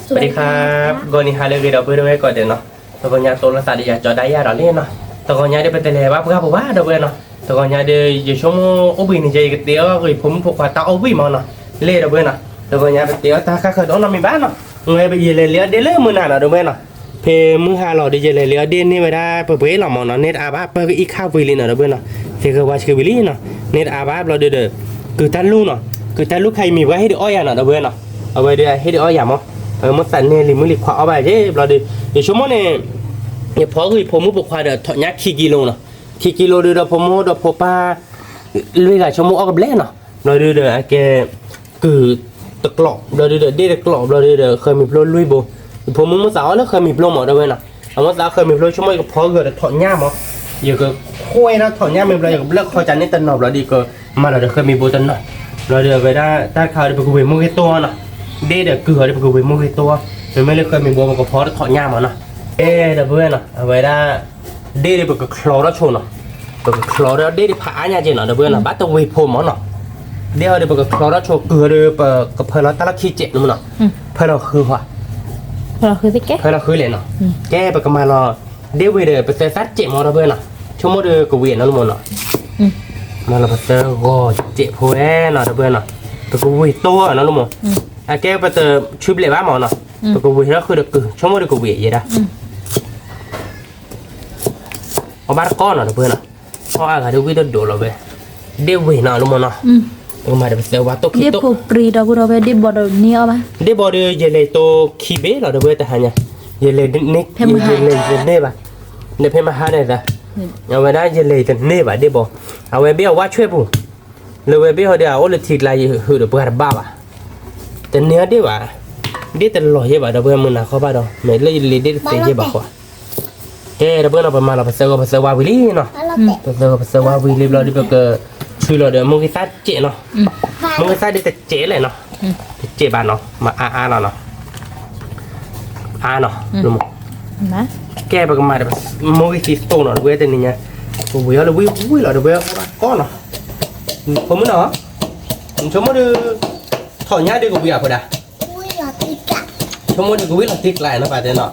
สวัสดีครับ ဂီၤနံၤဟါလၢအဂ့ၤ ဒီပုၢ်ဝဲၢ်ကိးဂၤဒဲးနီၤ, တဂီၤညါတိလီၤသးဒီးယၤ ကၠီဒါယၤဒီးလံနီၤ, တဂီၤညါဒီးပတလဲၤဘၣ်ပှၢ်ပူၤဘၣ် ဒီပုၢ်ဝဲၢ်နီၤ, တဂီၤညါဒီး ယဆိကမိၣ်အိၣ်ဘှံးန့ၣ် ယကတဲအီၣ်ဂ့ၤ ဖိမုၣ်ဖိခွါတၢ်အီၣ်ဝံၣ်မးနီၤ, လၢဒီပုၢ်ဝဲၢ်နီၤ, တဂီၤညါပတဲအီၣ်တၢ်ဃၣ်ဃၢၤတအိၣ်နီတမံၤဘၣ်နီၤ, ယလဲၤလံအီၣ်ဒ့လၢမုၢ်နၤနီၤ ဒီပုၢ်ဝဲၢ်နီၤ, ဖဲမုၢ်ဟါလီၤဒီး ယလဲၤလံအီၣ်ဒ့န့ၢ်ဝဲဒၣ်ပှဲၤပှဲၤလီၤမးနီၤ, န့ၢ်တအါဘၣ် ပၢၢ်ကအံၣ်ခါဝံၤလံနီၤ ဒီပုၢ်ဝဲၢ်နီၤ, သ့ၣ်ဂၢၢ်ဝါဆှံဝံၤလံနီၤ, န့ၢ်တအါဘၣ်ဘျီဒီး ကုၤတၢ်လူၢ်နီၤ, ကုၤတၢ်လူၢ်ခါအံၤမ့ၢ်ပှၤဟ့ၣ်ဒုးအီၣ်ယၤနီၤ ဒီပုၢ်ဝဲၢ်နီၤ, အဝဲဒုးဟ့ၣ်ဒုးအီၣ်ယၤမး, မိၣ်သးန့ၢ်လံၤမုၣ်လံၤခွါအီၣ်ဘၣ်ယဲဘျီဒီး ယဆိကမိၣ်န့ၣ် ယဖီဂံၢ်ဖိမုၣ်ဖိခွါဒီးထီၣ်ညၣ်ခံကံလိနီၤ, ခံကံလိဒီး ဒီဖိမိၢ်ဒီဖိပၢ် လွံၢ်ဂၤဆိကမိၣ်အီၣ်ကဘျဲၣ်နီၤ, ဘျီဒုးဒီးအကဲ ကုၤတကျိး ဘျီဒုးဒီး ဒ့ၣ်တကျိး ဘျီဒုးဒီး ဃၢမံၤဖျိလွံၢ်ဘိ, ယဖိမုၣ်မိၣ်သးအီၣ်လၢဃၢမံၤဖျိမး ဒီပုၢ်ဝဲၢ်နီၤ, အမိၣ်သးအီၣ်ဃၢမံၤဖျိ ဆိကမိၣ်ယကဖီဂၢၢ်ဒီးထီၣ်ညၣ်မး, ယကခွဲးဒီးထီၣ်ညၣ်မ့ၢ်ဘျီ ယကဘျၢၣ်ခီကၢန့ၢ်တနီၤဘျီဒီး ကမၤလီၤဒီးဃၢမံၤဘိတနီၤ, ဘျီဒီးအဝဲဒၣ်တၢ်တခါအီၤဒီး ပကဝ့ၤမိၢ်ဂ့ၤတိၢ်နီၤ, ဒ့ၣ်ဒီးကုၤအီၤဒီး ပကဝ့ၤမိၢ်ဂ့ၤတိၢ်, မ့မ့ၢ်လၢဃၢမံၤဘိ ပကဖီတထီၣ်ညၣ်မးနီၤ, အဲ ဒီပုၢ်ဝဲၢ်နီၤ, အဝဲဒၣ် ဒ့ၣ်ဒီးပကချီထီၣ်ဆိနီၤ, ပကချီထီၣ်ဒ့ၣ်ဒီးဖးအါညါက့နီၤ ဒီပုၢ်ဝဲၢ်နီၤ, ဘၣ်တဝ့ၤဖိမးနီၤ, ဒ့ၣ်အီၤဒီးပကချီထီၣ်ဆိ ကုၤအီၤဒီးပကဖၢလီၤတၢ်လီၢ်ခံကဲးန့ၣ်မးနီၤ, ဖၢလီၤဃုဃီ, ဖၢလီၤဃုသ့ကဲ, ဖၢလီၤဃုလဲၣ်နီၤ, ကဲပကမၤလီၤ ဒ့ၣ်ဝ့ၤဒီး ပသၢသၣ်ကဲးမး ဒီပုၢ်ဝဲၢ်နီၤ, ဆိကမိၣ်ဒီးကဝ့ၤနီၤလၢမးနီၤ, မၤလီၤပသၢဂီၤကဲးဖိဝဲနီၤ ဒီပုၢ်ဝဲၢ်နီၤ, ပကဝ့ၤတိၢ်နီၤလၢမး, အကဲပတဆူဘျဲးဘၣ်မးနီၤ, ပကဝ့ၤထီၣ်ဃုာ်ဒီးကုၤ ဆိကမိၣ်ဒီးကဝ့ၤယဲဒၣ် အီၣ်ဘၣ်တကီနီၤ ဒီပုၢ်ဝဲၢ်နီၤ, အီၣ်အါဂၤဒ်ဝံၣ်တဒိးလီၤဝဲ, ဒ့ၣ်ဝ့ၤနီၤလၢမးနီၤ, ပကမၤဒီးပသၢဝါတိၢ်ခံတိၢ်, ဒ့ၣ်ဘီဒီး ယလဲၤတိၢ်ခံဘ့ၣ်လီၤ ဒီပုၢ်ဝဲၢ် တဟါညါ, ယလဲၤ ယလဲၤတန့ၢ်ဘၣ်, ဒီးဖဲမဟါန့ၣ်သး, အဝဲဒၣ်ယလဲၤတန့ၢ်ဘၣ်ဒ့ၣ်ဘီ, အဝဲဘ့ၣ်အဝါဆွဲၣ်ပူၤ, လၢဝဲဘ့ၣ်ဟီဒီး အအိၣ်လၢထံကျါ ယဟုးဒီးပှၤတဘၣ်ဘၣ်, တန့ၢ်အီၤဒ့ၣ်ဘၣ်, ဒ့ၣ်တလီၤယဲဘၣ် ဒီပုၢ်ဝဲၢ် မုၢ်နၤခီဘၣ်ဒီး မ့ၢ်လၢယလဲၤဒ့ၣ်တသ့ယဲဘၣ်ဃီ ကဲ ဒီပုၢ်ဝဲၢ်နီၤ ပမၤလီၤပသၢဂီၤပသၢဝါဝံၤလံနီၤ, ပသၢဂီၤပသၢဝါဝံၤလံဘျီဒီး ပကဆူလီၤဒီးမိၢ်ဂ့ၤသၣ်စဲးနီၤ, မိၢ်ဂ့ၤသၣ်ဒ်တစဲးလဲၣ်နီၤ, တစဲးဘၣ်နီၤ မၤအါအါလီၤနီၤ, အါနီၤ, ကဲ ပကမၤဒီး မိၢ်ဂ့ၤသံသိးနီၤ ဒီပုၢ်ဝဲၢ် တနံၤညါ, ပဝံၤအီၤလၢဝံၣ်ဝံၣ်လီၤ ဒီပုၢ်ဝဲၢ် အိၣ်ဘၣ်ကီနီၤ, ဖိမုၣ်နီၤ, ဆိကမိၣ်ဒီး ထီၣ်ညၣ်ဒီးကဝံၤအဖိဒၣ် ဆိကမိၣ်ဒီးကဝံၣ်လီၤတံၢ်ကျါနီၤ ပတဲနီၤ,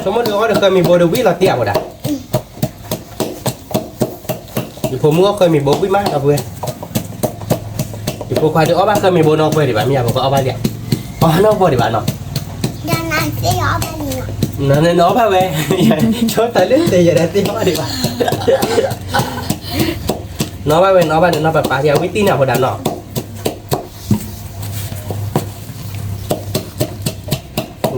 ဆိကမိၣ်ဒီးအီၣ်ဒီးဃၢမံၤဘိဒီးဝံၣ်လီၤတံၢ်အဖိဒၣ်, ယဖိမုၣ်အီၣ်ဃၢမံၤဘိဝံၣ်မး ဒီပုၢ်ဝဲၢ်, ယဖိခွါဒီးအီၣ်ဘၣ်ဃၢမံၤဘိနီၢ်ပှဲၤဒံးဘၣ် မ့ၢ်ယဖိခွါအီၣ်ဘၣ်လံ, အီၣ်နီၢ်ပှဲၤဒံးဘၣ်နီၤ, နအီၣ်ဘၣ်ဝဲ, ဆိတၢ်လၢတဲယဲဒၣ်သ့အီၣ်ဘၣ်ဒံးဘၣ်, နအီၣ်ဘၣ်ဝဲ နအီၣ်ဘၣ်ဒီးနီၢ်ပၢ်ပၢ် ယဝံၣ်တံၢ်နၤဖိဒၣ်နီၤ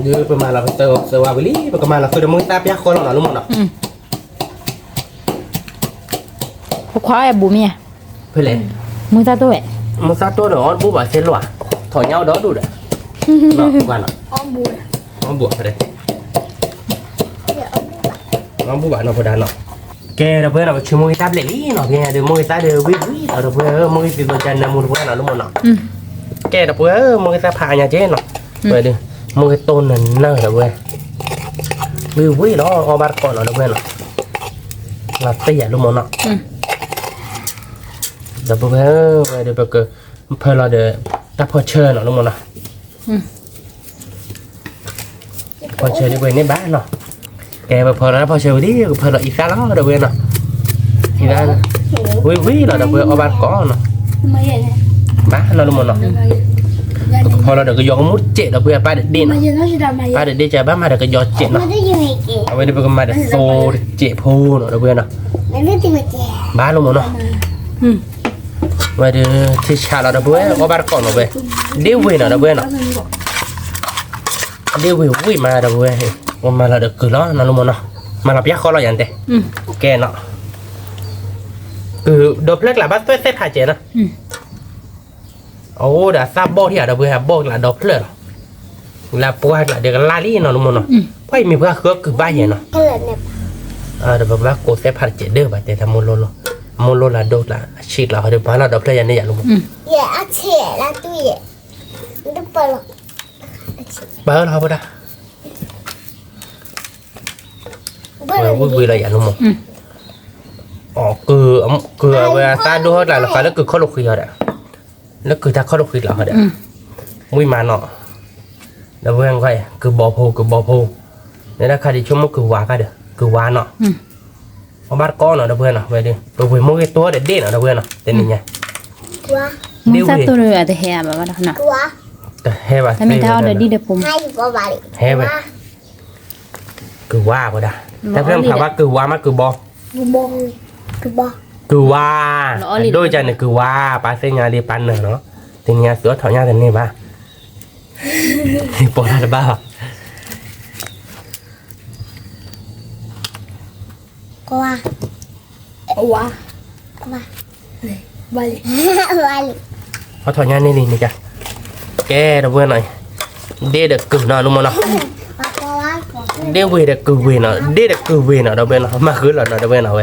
ဒုးပမၤလီၤပသၢဂီၤပသၢဝါဝံၤလံ ပကမၤလီၤဃုာ်ဒီးမိၢ်ဂ့ၤသၣ်ပၠၣ်ဃီလီၤနီၤ လၢမိၢ်နီၤ, ပခွါအဲၣ်ဘူးမ့ၢ်ဧါ, ဖဲလဲၣ်, မိၢ်ဂ့ၤသၣ်တိၢ်ဝဲ, မိၢ်ဂ့ၤသၣ်တိၢ်ဒီးအီၣ်တဘူၣ်ဘၣ်သ့လီၤ, ထီၣ်ညၣ်အီၣ်ဒီဒူၣ်ဒီး, အီၣ်ဘူးဘၣ်ဖဲလဲၣ်, အီၣ်ဘူးဘၣ်နီၤဖိဒၣ်နီၤ, ကဲဒီပုၢ်ဝဲၢ်နီၤ ပဆူမိၢ်ဂ့ၤသၣ်ဘျဲၣ်လံနီၤ ဖဲညါဒီးမိၢ်ဂ့ၤသၣ်ဒီးဝံၣ်ဝံၣ်လီၤဒီပုၢ်ဝဲၢ်ဧၢ မိၢ်ဂ့ၤသၣ်သိးကနၢမူတပှၢ်နီၤ လၢမိၢ်နီၤ ကဲဒီပုၢ်ဝဲၢ်ဧၢ မိၢ်ဂ့ၤသၣ်ဖးအါညါက့နီၤ, ဝဲဒီး မိၢ်ဂ့ၤတိၢ်နၢၤနၢၤဒီပုၢ်ဝဲၢ်, ဝံၣ်ဝံၣ်လီၤ အီၣ်ဘၣ်တကိးနီၤဒီပုၢ်ဝဲၢ်နီၤ, လီၤတံၢ်ယၤလၢမိၢ်နီၤ, ဒီပုၢ်ဝဲၢ်ဧၢ ဝဲဒီးပကဖၢလီၤဒီး တၢ်ဖီၣ်ဆၢနီၤလၢမိၢ်နီၤ ဖီၣ်ဆၢဒ်ပှဲၤန့ၣ်ဘၣ်နီၤ, ကဲပဖီၣ်လီၤတၢ်ဖီၣ်ဆၢဝံၤလံ ကဖၢလီၤအံသၣ်လီၤဒီပုၢ်ဝဲၢ်နီၤ, အံသၣ်, ဝံၣ်ဝံၣ်လီၤဒီပုၢ်ဝဲၢ် အီၣ်ဘၣ်တကိးနီၤ, ဘၣ်နီၤလၢမိၢ်နီၤ, ပကဖီၣ်လီၤဒီးကယီၤကမူၣ်တစဲးဒီပုၢ်ဝဲၢ် ပၢ်တဒ့ၣ်နီၤ, ပၢ်တဒ့ၣ်ကဘၣ်မၤဒီးကယီၤတစဲးနီၤ, အဝဲဒီးပကမၤဒီးသိတစဲးဖိနီၤဒီပုၢ်ဝဲၢ်နီၤ, ဘၣ်လၢမိၢ်နီၤ ဝဲဒီး ထံဆးလီၤဒီပုၢ်ဝဲၢ် အီၣ်ဘၣ်တကိးနီၤဝဲ, ဒ့ၣ်ဝ့ၤနီၤဒီပုၢ်ဝဲၢ်နီၤ, ဒ့ၣ်ဝ့ၤဝံၣ်မးဒီပုၢ်ဝဲၢ်, ပမၤလီၤဒီးကုၤလီၤနီၤလၢမိၢ်နီၤ, မၤလီၤပၠၣ်ဃီလီၤယၤတဲ, ကဲနီၤ, ကုၤဒီဖျၢၣ်ကျါဘၣ်သွဲၣ်သဲၣ်ဖးစဲးနီၤ, အအိၣ်ဒီးအသၣ်ဘီၣ်ထံၣ်ဧါဒီပုၢ်ဝဲၢ် အဘီၣ်ကျါဒီဖျၢၣ်လီၤ, လၢပှၢ်ကျါဒီးကလၢ်လံနီၤလၢမိၢ်နီၤ, ပှၢ်အံၤမ့ၢ်ပှၢ်ဃုအီၣ်ကုၤဘၣ်ယဲနီၤ ဒီးပကဘၣ်ကိးသဲၣ်ဖးတစဲးဒၢဘၣ်တဲတၢ်မိၢ်လိၣ်လီၤ, မိၢ်လိၣ်လၢအဒိၣ်ကျါ အဆံးကျါဟီဒီး ပှၤလီၤဒီဖျၢၣ်ယၤန့ၣ်ယၤလၢမိၢ်, ပၢလီၤဟီဖိဒၣ်, ဝဲဝံၣ်ဝံၣ်လီၤယၤလၢမိၢ်, ကုၤအဝဲအသၣ်ဒိၣ်ဟီကျါလီၤဃာ်လၢကုၤခီၣ်လိာ်ဃံၤဟီဒီး, လၢကုၤတၢ်ခီၣ်လိာ်ဃံၤကျါဟီဒီး, ဝံၣ်မးနီၤ ဒီပုၢ်ဝဲၢ်ကွၢ်အံၤ ကုၢ်ဘီဖိ ကုၢ်ဘီဖိ, နဲဒၣ်ခါဒံးဆိကမိၣ်ကုၢ်ဝါကါဒီး ကုၢ်ဝါနီၤ, အီၣ်ဘၣ်တကီနီၤ ဒီပုၢ်ဝဲၢ်နီၤ, ဝဲဒၣ် ပဝ့ၤမိၢ်ဂ့ၤတိၢ်ဒီးဒ့ၣ်နီၤ ဒီပုၢ်ဝဲၢ်နီၤ တနံၤညါ, ဒ့ၣ်ဝ့ၤ, တဟဲဘၣ်, ဟဲဝဲ, ကုၢ်ဝါဖိဒၣ်, တၢ်ဖဲမ့ၢ်ဖးဘၣ်ကုၢ်ဝါမးကုၢ်ဘီ, ကုၢ်ဝါ, ဒိၣ်ကန့ၣ်ကုၢ်ဝါ, ပၢ်သ့ၣ်ညါလံပၢ်နၢၤနီၤ, တနံၤညါသုအီၣ်ထီၣ်ညၣ်တန့ၢ်ဘၣ် ပိာ်တၢ်တဘၣ်ဘၣ်, အီၣ်ထီၣ်ညၣ်န့ၢ်လံန့ၣ်, ကဲ ဒီပုၢ်ဝဲၢ်နီၤ, ဒ့ၣ်ဒီးကုၢ်နီၤ လူမီၢ်နီၤ, ဒ့ၣ်ဝ့ၤဒီးကုၢ်ဝ့ၤနီၤ ဒ့ၣ်ဒီးကုၢ်ဝ့ၤနီၤ ဒီပုၢ်ဝဲၢ်နီၤ မၤဃုလီၤနီၤ ဒီပုၢ်ဝဲၢ်နီၤဝဲ,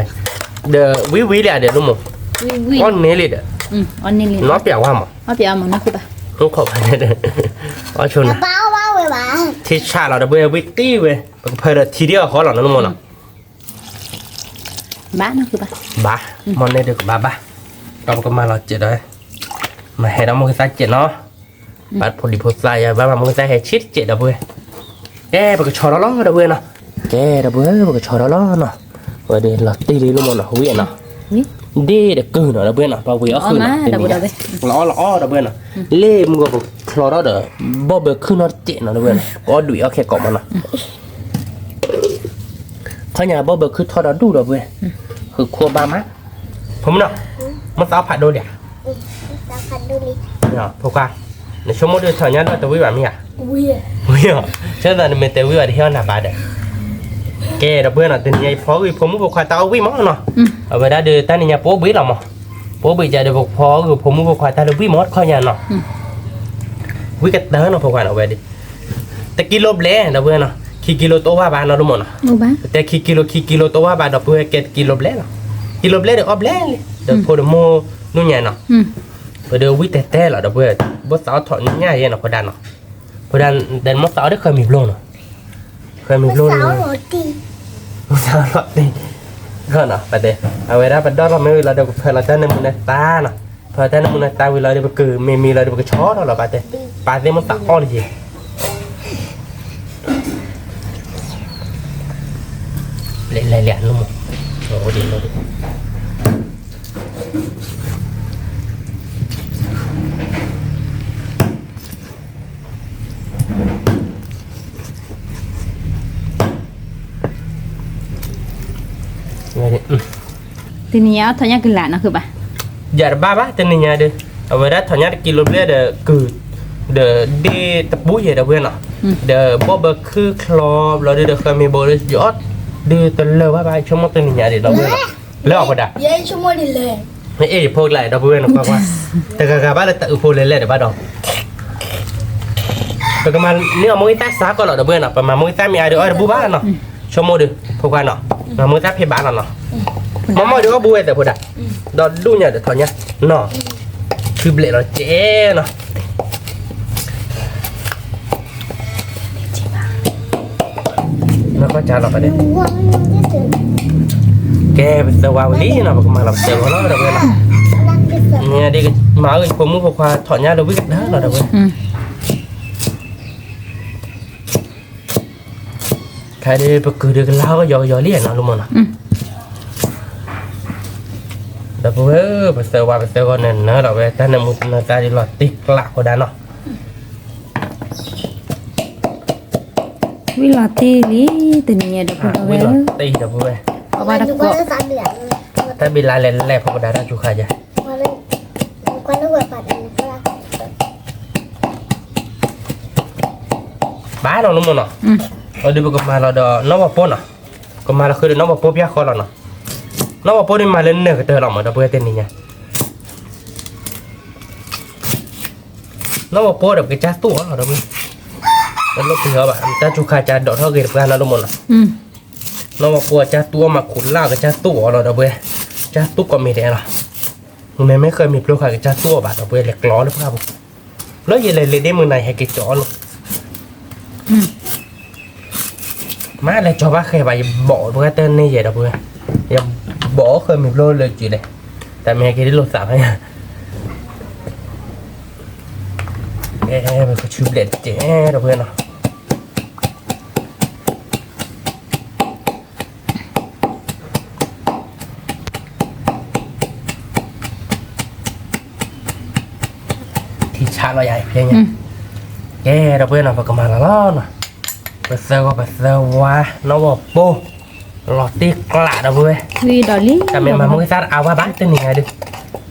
ဒီးဝံဝံလံဒီးလူမီၢ်, အီၣ်န့ၢ်လံဒီး, အီၣ်န့ၢ်လံ, နီၢ်ပျးဝါမး, အီၣ်ပျးဝါမး နီၢ်ဃုဘၣ်, အီၣ်ဆိနၤ, ထံဆးလီၤ ဒီပုၢ်ဝဲၢ် ဝံတံၢ်ဝဲ, ပကဖၢဒီးထံဒံးအီၣ်ဃီလီၤနီၤ လူမီၢ်နီၤ ဘၣ်, မ့ၢ်န့ၣ်ဒုးကဘၣ်ဘၣ်, ဒီးပကမၤလီၤစဲးဒီး, မၤဟဲဒီးမိၢ်ကသၣ်စဲးနီၤ, ဘၣ်ဖိဒံဖိသၣ်ယၤ ဘၣ်မၤမိၢ်ကသၣ်ဟဲဆံးတစဲးဒီပုၢ်ဝဲၢ်, ကဲ ပကဆီထီၣ်လီၤဒီပုၢ်ဝဲၢ်နီၤ, ကဲ ဒီပုၢ်ဝဲၢ် ပကဆီထီၣ်လီၤနီၤ, ဝဲဒၣ်လီၤတံၢ်လံလူမီၢ်နီၤ ဝံနီၤ, ဒ့ၣ်ဒီးကုၢ်နီၤ ဒီပုၢ်ဝဲၢ်နီၤ ပှၤဝံၤအီၣ်ဃုာ်နီၤ, လီၤအီၣ်လီၤအီၣ်ဒီပုၢ်ဝဲၢ်နီၤ, လ့ၣ်မုၢ်ဂီၤပဖျီထီၣ်ဒီး, ဘီၣ်ဘၢခုၣ်နီၣ်တစဲးနီၤ ဒီပုၢ်ဝဲၢ်နီၤ ကအီၣ်ဒွံးအီၣ်ခဲကိးမးနီၤ ခီညါဘီၣ်ဘၢခုၣ်ထီၣ်ဒီးဒူၣ်ဒီပုၢ်ဝဲၢ်, ဃုာ်ခိၣ်ဘၣ်မး, ဖိမုၣ်နီၤ, မ့ၢ်သးအီၣ်ဖးဒိၣ်လံဧါ, ဖိခွါ, နဆိကမိၣ်ဒုးထီၣ်ညၣ်ဒီးတဝံၣ်ဘၣ်မ့ၢ်ဧါ, ဝံၤအီၤ, ဆိသးနမ့ၢ်တဲဝံၣ်ဘၣ်တဟ့ၣ်အီၣ်နၤဘၣ်ဒီး, ကဲ ဒီပုၢ်ဝဲၢ်နီၤ တနံၤညါယဖီဂုာ်ဖိမုၣ်ဖိခွါတၢ်အိၣ်ဘှံးမးနီၤ, အဝဲဒၣ်ဒီးတၢ်နံၤညါပအိၣ်ဘှံးလီၤမး, ပအိၣ်ဘှံးကဒီးပဖီဂုာ်ဖိမုၣ်ဖိခွါတၢ်လၢဘှံးမးတခီညါနီၤ ဝံကတၢၢ်နီၤ ဖိခွါနီၤ ဝဲဒၣ်, တကံလိဘျဲၣ် ဒီပုၢ်ဝဲၢ်နီၤ ခံကံလိတအိၣ်ဘၣ်ဘၣ်နီၤ လူမီၢ်နီၤ, ပတဲခံကံလိ ခံကံလိတအိၣ်ဘၣ်ဘၣ် ဒီပုၢ်ဝဲၢ် ကဲတကံလိဘျဲၣ်လီၤ, ကံလိဘျဲၣ်ဒီးအီၣ်ဘျဲၣ်လံ, ဒီးဖိဒီးမိၢ်နူၢ်ညါနီၤ, ပဒီးဝံတဲတဲလီၤ ဒီပုၢ်ဝဲၢ်, ဘၣ်သးအီၣ်ထီၣ်ညၣ်ယဲနီၤ ဖိဒါနီၤ, ဖိဒါ, ဒီးမိၢ်သးအီၣ်ဒီးဃၢမံၤဘျိနီၤ, ဃၢမံၤဘျိန့ၣ် မ့ၢ်သးအီၣ်လီၤတံၢ်, ပတဲ, အဝဲဒၣ်ပဒီၣ်ထီၣ်မ့ၢ်ဝံၤလီၤဒီး ပဖၢလီၤတၢ်နၢမူနၢသါနီၤ, ဖၢတၢ်နၢမူနၢသါဝံၤလီၤဒီး ပကုာ်မ့ၢ်မံလီၤဒီး ပကဆီထီၣ်လီၤ ပတဲ, ပာ်သ့ၣ်မိၢ်သးအီၣ်လၢယဲ, လဲၤလဲၤလဲၤ နမ့ၢ်, အိၣ်ဒံး အိၣ်ဒံး တနံၤညါအီၣ်ထီၣ်ညၣ်ကလးနီၤ ဃုာ်ဘၣ်, ယၤတဘၣ်ဘၣ် တနံၤညါဒီး, အဝဲဒၣ်ထီၣ်ညၣ်တကံလိဘျဲၣ်ဒီးကုၢ်, ဒီးဒ့ၣ်တပူၤယဲဒီပုၢ်ဝဲၢ်နီၤ, ဒီးဘီၣ်ဘၢခုၣ်ချီဘျီဒီး ဃၢမံၤဘျိဒီး ယအီၣ်ဒုးတလၢာ်ဘၣ်ဘၣ် ဆိကမိၣ်တနံၤညါဒီး ဒီပုၢ်ဝဲၢ်နီၤ, လၢအီၤဃိဒၣ် အ့ၣ် ဖိကျါ ဒီပုၢ်ဝဲၢ်နီၤ ကွၢ်ကွၢ်, တဂၤဂၤဘၣ်လၢတၢ်အုးဖိလဲၤလဲၤဒီးဘၣ်ဒီး ပကမၤန့ၢ်အီၤမိၢ်ဂံၢ်သၣ်စးကီးလီၤ ဒီပုၢ်ဝဲၢ်နီၤ, ပမၤမိၢ်ဂံၢ်သၣ်မ့ၢ်အါဒီးအီၣ်တဘူၣ်ဘၣ်နီၤ, ဆိကမိၣ်ဒီး ဖိခွါနီၤ, မၤမိၢ်ဂံၢ်သၣ်ဖံးဘၣ်လီၤနီၤ, မ့ၢ်မ့ၢ်ဒီးအီၣ်ဘူၣ်ဝဲသ့ၣ်ဖိဒၣ်, ဒီးဒူၣ်ညါဒီးထီၣ်ညါနီၤ, ခုဘျဲးလီၤကဲနီၤ နကီၢ်ကၢလီၤပဒဲး, ကဲ ပသၢဝါဝံၤလံနီၤ ပကမၤလီၤပသၢဂီၤလီၤ ဒီပုၢ်ဝဲၢ်နီၤ, မ့ၢ်ဒ်ကမၤအီၣ်ဂ့ၤဖိမုၣ်ဖိခွါထီၣ်ညါလၢဝံၣ်ကတၢၢ်လီၤ ဒီပုၢ်ဝဲၢ်, ခဲဒ်ပကုၢ်ဒုးကလါကယီကယီလံနီၤ လူမီၢ်နီၤ, ဒီပုၢ်ဝဲၢ်ဧၢ ပသၢဝါပသၢဂီၤနၢၤနၢၤလီၤဝဲ တၢ်နၢမူနၢသါဒ်လီၤတံၢ်ကျးဃိဒၣ်နီၤ ဝံၣ်လီၤတံၢ်လံ တနံၤညါဒီး ဖိဒိၣ်ဝဲၢ်, ဝံၣ်လီၤတံၢ်ဒီးပုၢ်ဝဲၢ်, အဝဲတကိး, တၢ်ဘံလါလဲၤလဲၤဖိကဒါတၢ်စူၤခါယၤ, ဘၣ်နီၤ လူမီၢ်နီၤ, အဒုးပကမၤလီၤဒီး နီၢ်ဝီၤပိၢ်နီၤ, ကမၤလီၤဃုာ်ဒီးနီၢ်ဝီၤပိၢ်ပျၢ်ဃီလီၤနီၤ, နီၢ်ဝီၤပိၢ်န့ၣ်မၤလၢနၢၤကတၢၢ်လီၤမး ဒီပုၢ်ဝဲၢ်တနံၤညါ နီၢ်ဝီၤပိၢ်ဒီးပကစၢ်သူၣ်အီၤလီၤ ဒီပုၢ်ဝဲၢ်, တလိၣ်ပှ့ၤအီၤဘၣ် တၢ်စူၤခါကဒီးထီၣ်ဂ့ၤတပှၢ်နီၤ လူမီၢ်နီၤ, နီၢ်ဝီၤပိၢ်ကစၢ်သူၣ်အီၤမၤခိးလၢ်ကစၢ်သူၣ်အီၤလီၤ ဒီပုၢ်ဝဲၢ်, ကစၢ်သူၣ်ကိးမံၤဒဲးလီၤ, မ့မ့ၢ်ဃၢမံၤပျိခါကစၢ်သူၣ်အီၤဘၣ် ဒီပုၢ်ဝဲၢ် လဲၤကျီလၢပှၢ်ပူၤ, လၢယလဲၤလံဒ့မုၢ်နၤယဟဲက့ၤကၠီအီၤလီၤ မ့ၢ်လဲၤကၠီဘၣ်ဃဲဘၣ် ယဘီၣ်ပှၤတၢ်န့ၢ်ယဲဒီပုၢ်ဝဲၢ်, ယဘီၣ်ဃၢမံၤဘျိလၢက့ၤလဲၣ်, တၢ်မ့ၢ်ဟဲက့ၤဒ်လိာ်သးဖဲညါ, ပကဆူဘျဲးတကဲး ဒီပုၢ်ဝဲၢ်နီၤ လီၤယၤဖဲညါ, ကဲဒီပုၢ်ဝဲၢ်နီၤ ပကမၤလီၤလီၤနီၤ, ပသၢဂီၤပသၢဝါ နီၣ်ဂီၤပိၢ်, လီၤတ့ၢ်ကျးဒီပုၢ်ဝဲၢ်, တၢ်မ့ၢ်မၤမုၢ်ကသၣ်အါဝါဘၣ်တနံၤညါဒီး,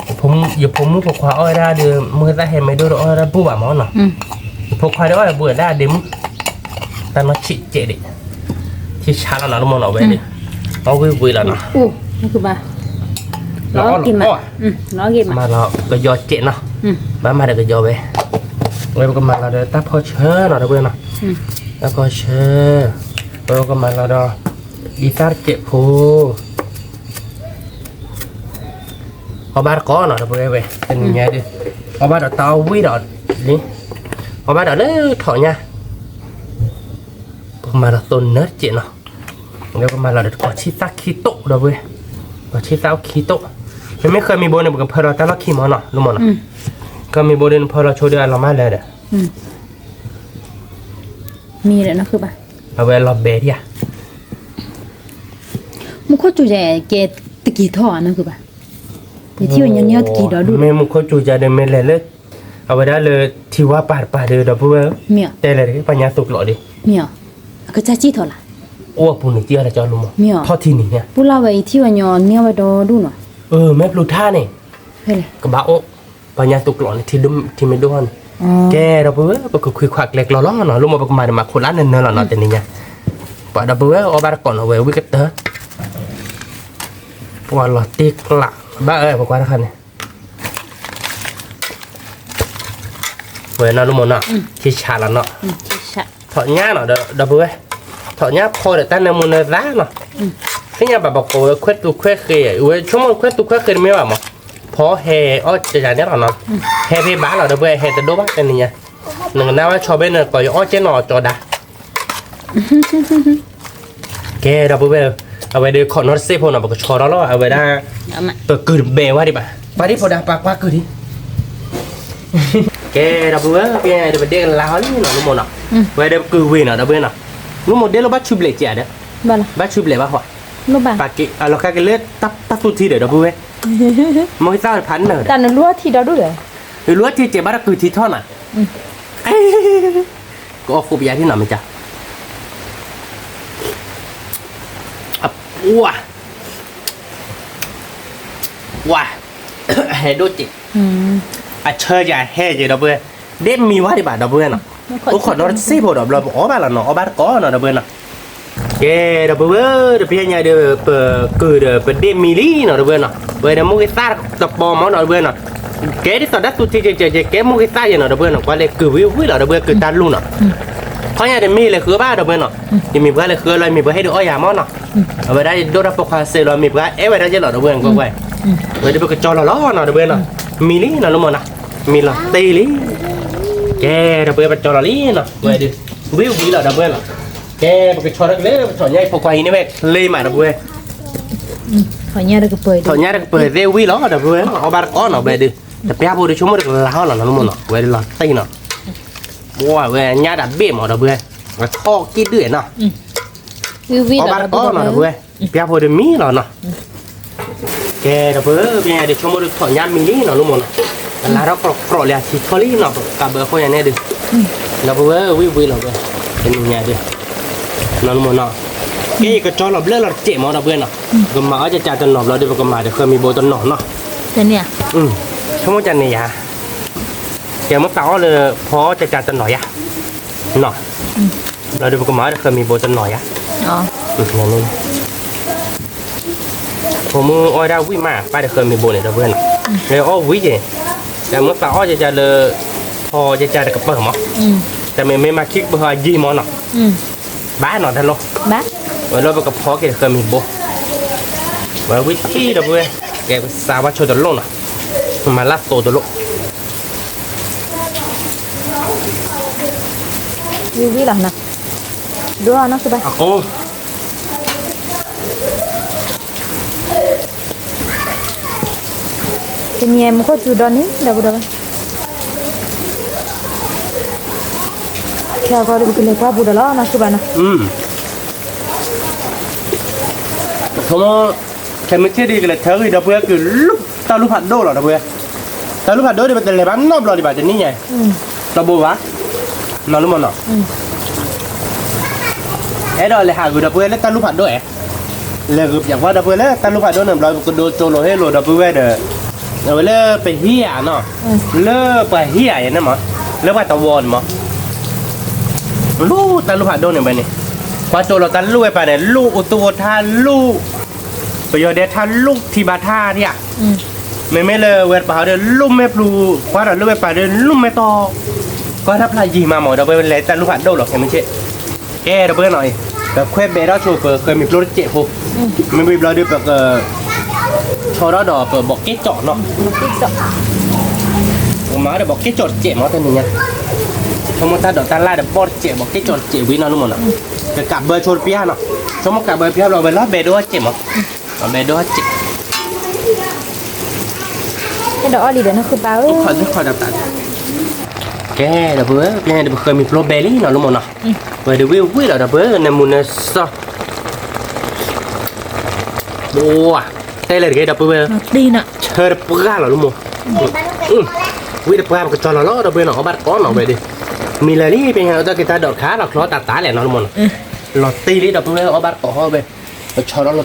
ယဖိမုၣ်ဖိခွါအီၣ်ဝဲဒၣ်ဒီး မုၢ်ကသၣ်ဟဲမ့ၢ်ဒိၣ်ဒီးအီၣ်ဝဲဒၣ်ဘူၣ်ဘၣ်မးနီၤ, ယဖိခွါဒီးအီၣ်ဒီးဘူၣ်ဝဲဒၣ်ဒ့မုၣ်, တၢ်နီၢ်ဆံးကဲးဒံး, ထံဆါလီၤနီၤ လၢမ့ၢ်နီၤဝဲန့ၣ်, အီၣ်ဝံၣ်ဝံၣ်လီၤနီၤ, လီၤအီၣ်လီၤအီၣ်, မၤလီၤကယီကဲးနီၤ, ဘၣ်မၤဒီးကယီဝဲ, ဝဲပကမၤလီၤဒီးတၢ်ဖီၣ်ဆၢနီၤ ဒီပုၢ်ဝဲၢ်နီၤ, တၢ်ဖီၣ်ဆၢ, ဝဲပကမၤလီၤဒီး, အံသၣ်တစဲးဖိ အီၣ်ဘၣ်တကိးနီၤ ဒီပုၢ်ဝဲၢ်ဝဲ တနံၤညါဒီး, အီၣ်ဘၣ်ဒီးတၢ်အီၣ်ဝံၣ်ဒီး, အီၣ်ဘၣ်ဒီးလၢထီၣ်ညါ, ပကမၤလီၤသိနၢတစဲးနီၤ, ဒီးပကမၤလီၤဒီးတကိးဆံသၣ်ခံတိာ် ဒီပုၢ်ဝဲၢ်, ကိးဆံသၣ်အိၣ်ခံတိာ်, မ့မ့ၢ်ဃၢမံၤဘိန့ၣ် ပကဖၢလီၤတၢ်လီၢ်ခံမးနီၤ လၢမ့ၢ်နီၤ, ဃၢမံၤဘိဒီးနဖၢလီၤဆိဒီးအလီၤမၢ်လၢဒီး, မ့ၢ်ဒီးနီၤ အဝဲလီၤဘဲဒံဧါ မူခိၣ်စူၤယဲ ကဲတက့ၤထီၣ်ဧါ နီၢ်ခုဘၣ်, ယထံၣ်ဝဲညီနုၢ်အီၣ်တက့ၤဒီဒူၣ်, မ့ၢ်မူခိၣ်စူၤယဲဒီး မ့ၢ်လဲၤလၢ, အဝဲဒၣ်လၢထံဝါပၤတပၤဒီး ဒီပုၢ်ဝဲၢ်, တဲလဲၣ်တဂ့ၤ ပှၤညါသူကျိးဒီး, အကစၢ်စံၣ်ထီၣ်လၢ, အိၣ်အပူၤန့ၣ် စံၣ်အီၣ်လၢကၠီလူမး, ထီၣ်ထံန့ၣ်, ပူၤလီၤဝဲအံၤထံၣ်ဝဲညီနုၢ်ဝဲဒီဒူၣ်နီၤ, မဲာ်ပျူၤထါန့ၣ်, ကဘၣ်အိၣ်, ပှၤညါသူကျိးန့ၣ် ထံမ့ၢ်ဒိၣ်န့ၣ်, ကဲဒီပုၢ်ဝဲၢ် ပကခွံခွးကျဲကျီလီၤနီၤ လၢမ့ၢ်ပကမၤဒီးမၤခိးလၢနနၢလီၤနီၤ တနံၤညါ, ပှၤဒီပုၢ်ဝဲၢ်အီၣ်ဘၣ်တကိးနီၤ ဝဲဝံၣ်ကတၢၢ် ပှၤလီၤတ့ၢ်ကျး, ဘၣ်အၢ ပကွၢ်တခါန့ၣ်, ဝဲနီၤ လၢမ့ၢ်နီၤ, ထံဆးလီၤနီၤ, ထီၣ်ညါနီၤ ဒီပုၢ်ဝဲၢ်, ထီၣ်ညါဖီဒီးတၢ်နၢမူနၢသါနီၤ, သ့ၣ်ညါဘၣ်ပကိးဝဲခွဲးသူခွဲးဃ့, ဝဲဆိကမိၣ်ခွဲးသူခွဲးဃ့တမ့ၢ်ဘၣ်မး, ဖီဟဲအီၣ်ကယၤန့ၣ်လီၤနီၤ, ဟဲဖဲဘၣ်လီၤ ဒီပုၢ်ဝဲၢ် ဟဲတဒိၣ်ဘၣ်တနံၤညါ, နကနၣ်ဝဲဆီဘ့ၣ်န့ၣ် ကိးယအီၣ်ကဲနီၤကၠီဒါ ကဲဒီပုၢ်ဝဲၢ်, အဝဲဒီးခိးနီတစ့ၢ်ဖိနီၤ ပကဆီထီၣ်လီၤ အဝဲဒၣ်, ပကုၢ်တဘဲဝဲဒံးဘၣ်, ပှၤဒ်ဖိဒါ ပှၤကွၢ်ကုၢ်ဒံး, ကဲဒီပုၢ်ဝဲၢ် ပဒ့ၣ်ကလါဟီလံနီၤ လၢမ့ၢ်နီၤ, ဝဲဒီးပကုၢ်ဝံၤနီၤ ဒီပုၢ်ဝဲၢ်နီၤ, လၢမ့ၢ်ဒ့ၣ်လၢဘၣ်ဆူဘျဲၣ်ကဲဒီး, ဘၣ်ဆူဘျဲၣ်ဘၣ်ဟီ, ပာ်က့ၤအလီၤခါက့ၤလၢတၢ်သူၣ်ထံဒီး ဒီပုၢ်ဝဲၢ်, မ့ၢ်သၣ်ဖးနၢၤဒီး, တၢ်နလူထံဒီဒူၣ်ဒီး, လူထံစဲးဘၣ်တကုၢ်ထံထီၣ်နၤ ကအီၣ်ဃိပယါထံနီၤမ့ၢ်က, အပှၢ်, ပှၢ်, ဟဲဒိၣ်စဲး, အဆၢယၤဟဲက့ၤဒီပုၢ်ဝဲၢ်, ဒ့ၣ်မံၤဝါဒံးဘၣ်ဒီပုၢ်ဝဲၢ်နီၤ, အိၣ်ခိးနီတစ့ၢ်ဖိဒီးဘျီပအီၣ်ဘၣ်လီၤနီၤ အီၣ်ဘၣ်တကိးနီၤဒီပုၢ်ဝဲၢ်နီၤ, ကဲဒီပုၢ်ဝဲၢ် တပျဲညါဒီး ပကုၢ်ဒီးပဒ့ၣ်မံၤလံနီၤ ဒီပုၢ်ဝဲၢ်နီၤ, ဝဲဒီးမိၢ်ဂ့ၤသၣ်တပီၤမးနီၤ ဒီပုၢ်ဝဲၢ်နီၤ, ကဲဒ်သိးတၢ်သူၣ်ထံကဲ ကဲမိၢ်ဂ့ၤသၣ်ယဲနီၤ ဒီပုၢ်ဝဲၢ်နီၤ, ကွၢ်လဲၤကုၢ်ဝံၤဝံၤလီၤ ဒီပုၢ်ဝဲၢ် ကုၢ်တၢ်လူၤနီၤ, ခီညါတမ့ၢ်လဲၤဃုဘၣ် ဒီပုၢ်ဝဲၢ်နီၤ, ယမ့ၢ်ပှၤလဲၤဃုလီၤ မ့ၢ်ပှၤဟဲဒုးအီၣ်ယၤမးနီၤ, အဝဲဒၣ်ယဒိၣ်တၢ်ပိာ်ခွါစဲးလီၤ မ့ၢ်ပှၤအဲၣ်ဝဲဒၣ်ယဲလီၤ ဒီပုၢ်ဝဲၢ်နီၤ, ဝဲဒီးပကကၠီလီၤလီၤနီၤ ဒီပုၢ်ဝဲၢ်နီၤ, မံၤလံနီၤ လၢမ့ၢ်နီၤ, မံၤလီၤတ့ၢ်လံ, ကဲဒီပုၢ်ဝဲၢ် ပကၠီလီၤလံနီၤ ဝဲဒီး, ဝံၤဝံၤလီၤ ဒီပုၢ်ဝဲၢ်နီၤ, ကဲပကဆီထီၣ်ကလဲၤ ပထီၣ်ညါအံၤ ဖိခွါအံၤန့ၣ်ဝဲချ့မး ဒီပုၢ်ဝဲၢ် ထီၣ်ညါတကပၤသ့ၣ်ဝံၤလီၤ ဒီပုၢ်ဝဲၢ် အီၣ်ဘၣ်တကိးနီၤ ဝဲဒီး, တပျၢ်ဖိဒီးဆိကမိၣ်တကလးဟီလီၤနီၤ လၢမ့ၢ်နီၤ ဝဲဒီးလီၤတ့ၢ်နီၤ, ဝဲညါဒၣ်ဘ့ၣ်မး ဒီပုၢ်ဝဲၢ်, ထီၣ်ကံၣ်ဒုၣ်နီၤ, အီၣ်ဘၣ်တကိးနီၤ ဒီပုၢ်ဝဲၢ်, တပျၢ်ဖိဒီးမံၤလီၤနီၤ, ကဲဒီပုၢ်ဝဲၢ် ပျဲညါဒီးဆိကမိၣ်ဒီးထီၣ်ညါမံၤလံနီၤ လၢမ့ၢ်နီၤ, ကလးထီၣ်ကြီကြီလံ အထံထီၣ်လံနီၤ ကးဘၢအဃိညါန့ၣ်ဒီး, ဒီပုၢ်ဝဲၢ် ဝံၤဝံၤလီၤဝဲ, တနံၤညါဒီး, နီၤ လၢမ့ၢ်နီၤ, ကဲယကကၠီလီၤဘျၢလီၤတစဲးမး ဒီပုၢ်ဝဲၢ်နီၤ, ပကမၤအီၣ်ကကးတနီၤဘျီဒီး ပကမၤဒီးဃၢမံၤဘိတနီၤနီၤ, ဆိကမိၣ်ကန့ၣ်ယါ, ကဲမ့ၢ်သးအီၣ်လၢဖီကကးတနီၤယါ, နီၤ, ဘျီဒီးပကမၤအီၣ်ဒီးဃၢမံၤဘိတနီၤယါ, ဖိမုၣ်အီၣ်ဝဲဒၣ်ဝံၣ်မး ပၢ်ဒီးဃၢမံၤဘိန့ၣ် ဒီပုၢ်ဝဲၢ်နီၤ, လၢအီၣ်ဝံၣ်က့ၤ, တၢ်မ့ၢ်သးအီၣ်ကကးလၢ, ဖီကကးတကပၤမး, တၢ်မ့ၢ်မ့ၢ်မၤခံကပၤဟီအယံၤမးနီၤ, ဘၣ်နီၤတၢ်လီၤ, ဝဲလၢပကဖီက့ၤဃၢမံၤဘိ, ဝဲဝံၣ်ထံၣ် ဒီပုၢ်ဝဲၢ်, ကဲပကစးဝါဆိတလိၣ်နီၤ, ပမၤလၢသိတလိၣ် ဝံၤဝံၤလီၤနီၤ, ဒိၣ်နီၤစဘၣ်, တနံၤမူခိၣ်စူၤဒီးန့ၣ် ဒီပုၢ်ဒီဝဲၢ်, ခဲအံၤဒီးပကလဲၤကွၢ်ပူၤဒီးလီၤ နီၢ်စဘၣ်နီၤ, ဆိကမိၣ်, ခဲမုၢ်ဆ့ၣ်ဒ်ကလဲၤထၢဂံၢ် ဒီပုၢ်ဝဲၢ် ကုၢ်လူၤတၢ်လူၤဖးဒိၣ်လီၤ ဒီပုၢ်ဝဲၢ်, တၢ်လူၢ်ဖးဒိၣ်ဒီး ပတလဲၤဘၣ်နီတဘျီဒံးဘၣ်တနံၣ်ညါ, တဘိဘၣ်, နီၢ်လၢမနီၤ, အဲၣ်ဒိးလဲၤဟးဂုာ်ဒီပုၢ်ဝဲၢ်လၢတၢ်လူၢ်ဖးဒိၣ်ဧါ, လဲၤဂုာ်ပၠးကွၢ်ဒီပုၢ်ဝဲၢ်လၢတၢ်လူၢ်ဖးဒိၣ်န့ၣ်ဘျီ ပကဒိကၠိလိာ်ဟ့ၣ်လိာ်ဒီပုၢ်ဝဲၢ်ဒီး, အဝဲလၢပဟံၣ်ဧါနီၤ, လၢပှၤဟံၣ်ဧါယဲန့ၣ်မး, လၢပှၤတဝီန့ၣ်မး လူၢ်တၢ်လူၢ်ဖးဒိၣ်န့ၣ်ဝဲန့ၣ်, ကွၢ်ကၠိလီၤတၢ်လူၢ်ဝဲပၢ်န့ၣ် လူၢ်အိၣ်သူၣ်အိၣ်ထါလူၢ်, ပယီၤဒဲထါလူၢ်ထံဘါထါဒံးဧါ, မ့မ့ၢ်လၢဝဲတပၤဟီဒီးလူၢ်မဲာ်ဖျူ, ကွၢ်ဒီးလူၢ်ဝဲပၢ်ဒီးလူၢ်မဲာ်တီၢ်, ကွၢ်တၢ်ဖျါယံာ်မးမး ဒီပုၢ်ဝဲၢ်လဲၤတၢ်လူၢ်ဖးဒိၣ်လီၤခဲမုၢ်ဆ့ၣ်, ကဲဒီပုၢ်ဝဲၢ်နီၤအံၤ, ပခွဲးဘဲးထီၣ်ဆိပဃၢၤမ့ၤပျိတစဲးဖိ, မ့မ့ၢ်ဘျီဒီးပက ဆီထီၣ်ဒီးပဘီးက့ၣ်ကၠီၣ်နီၤ, ပမၤဒီးဘီးက့ၣ်ကၠီၣ်တစဲးမးတနံၤညါ, ဆိကမိၣ်တၢ်ဒိးတၢ်လၢ်ဒီးဘီးတစဲး ဘီးက့ၣ်ကၠီၣ်တစဲးဝံၤနီၤလၢမနီၤ, ကကးဘၢဆိတပျၢ်နီၤ, ဆိကမိၣ်ကးဘၢပျၢ်ဘျီဝဲလီၤဘဲဒိၣ်စဲးမး, ဘဲဒိၣ်စဲး အဲၣ်ဒိးအီၣ်လံဒီးနီၢ်ဃုပၢ်ဧၢ, ကဲဒီပုၢ်ဝဲၢ် ပဃၢၤမ့ၤပျိဘဲလံနီၤလၢမနီၤ, ဝဲဒုးဝံၣ်ဝံၣ်လီၤဒီပုၢ်ဝဲၢ် နမူနစီ ဘိဧါ, တဲလဲၣ်တက့ၢ်ဒီပုၢ်ဝဲၢ်, ဆၢတပှၢ်လီၤလၢမိၢ်, ဝံၣ်တပှၢ်ပကစီလီၤလီၤဒီပုၢ်ဝဲၢ်နီၤ, အီၣ်ဘၣ်တကိးနီၤဝဲဒၣ်, မံၤလၢာ်လံ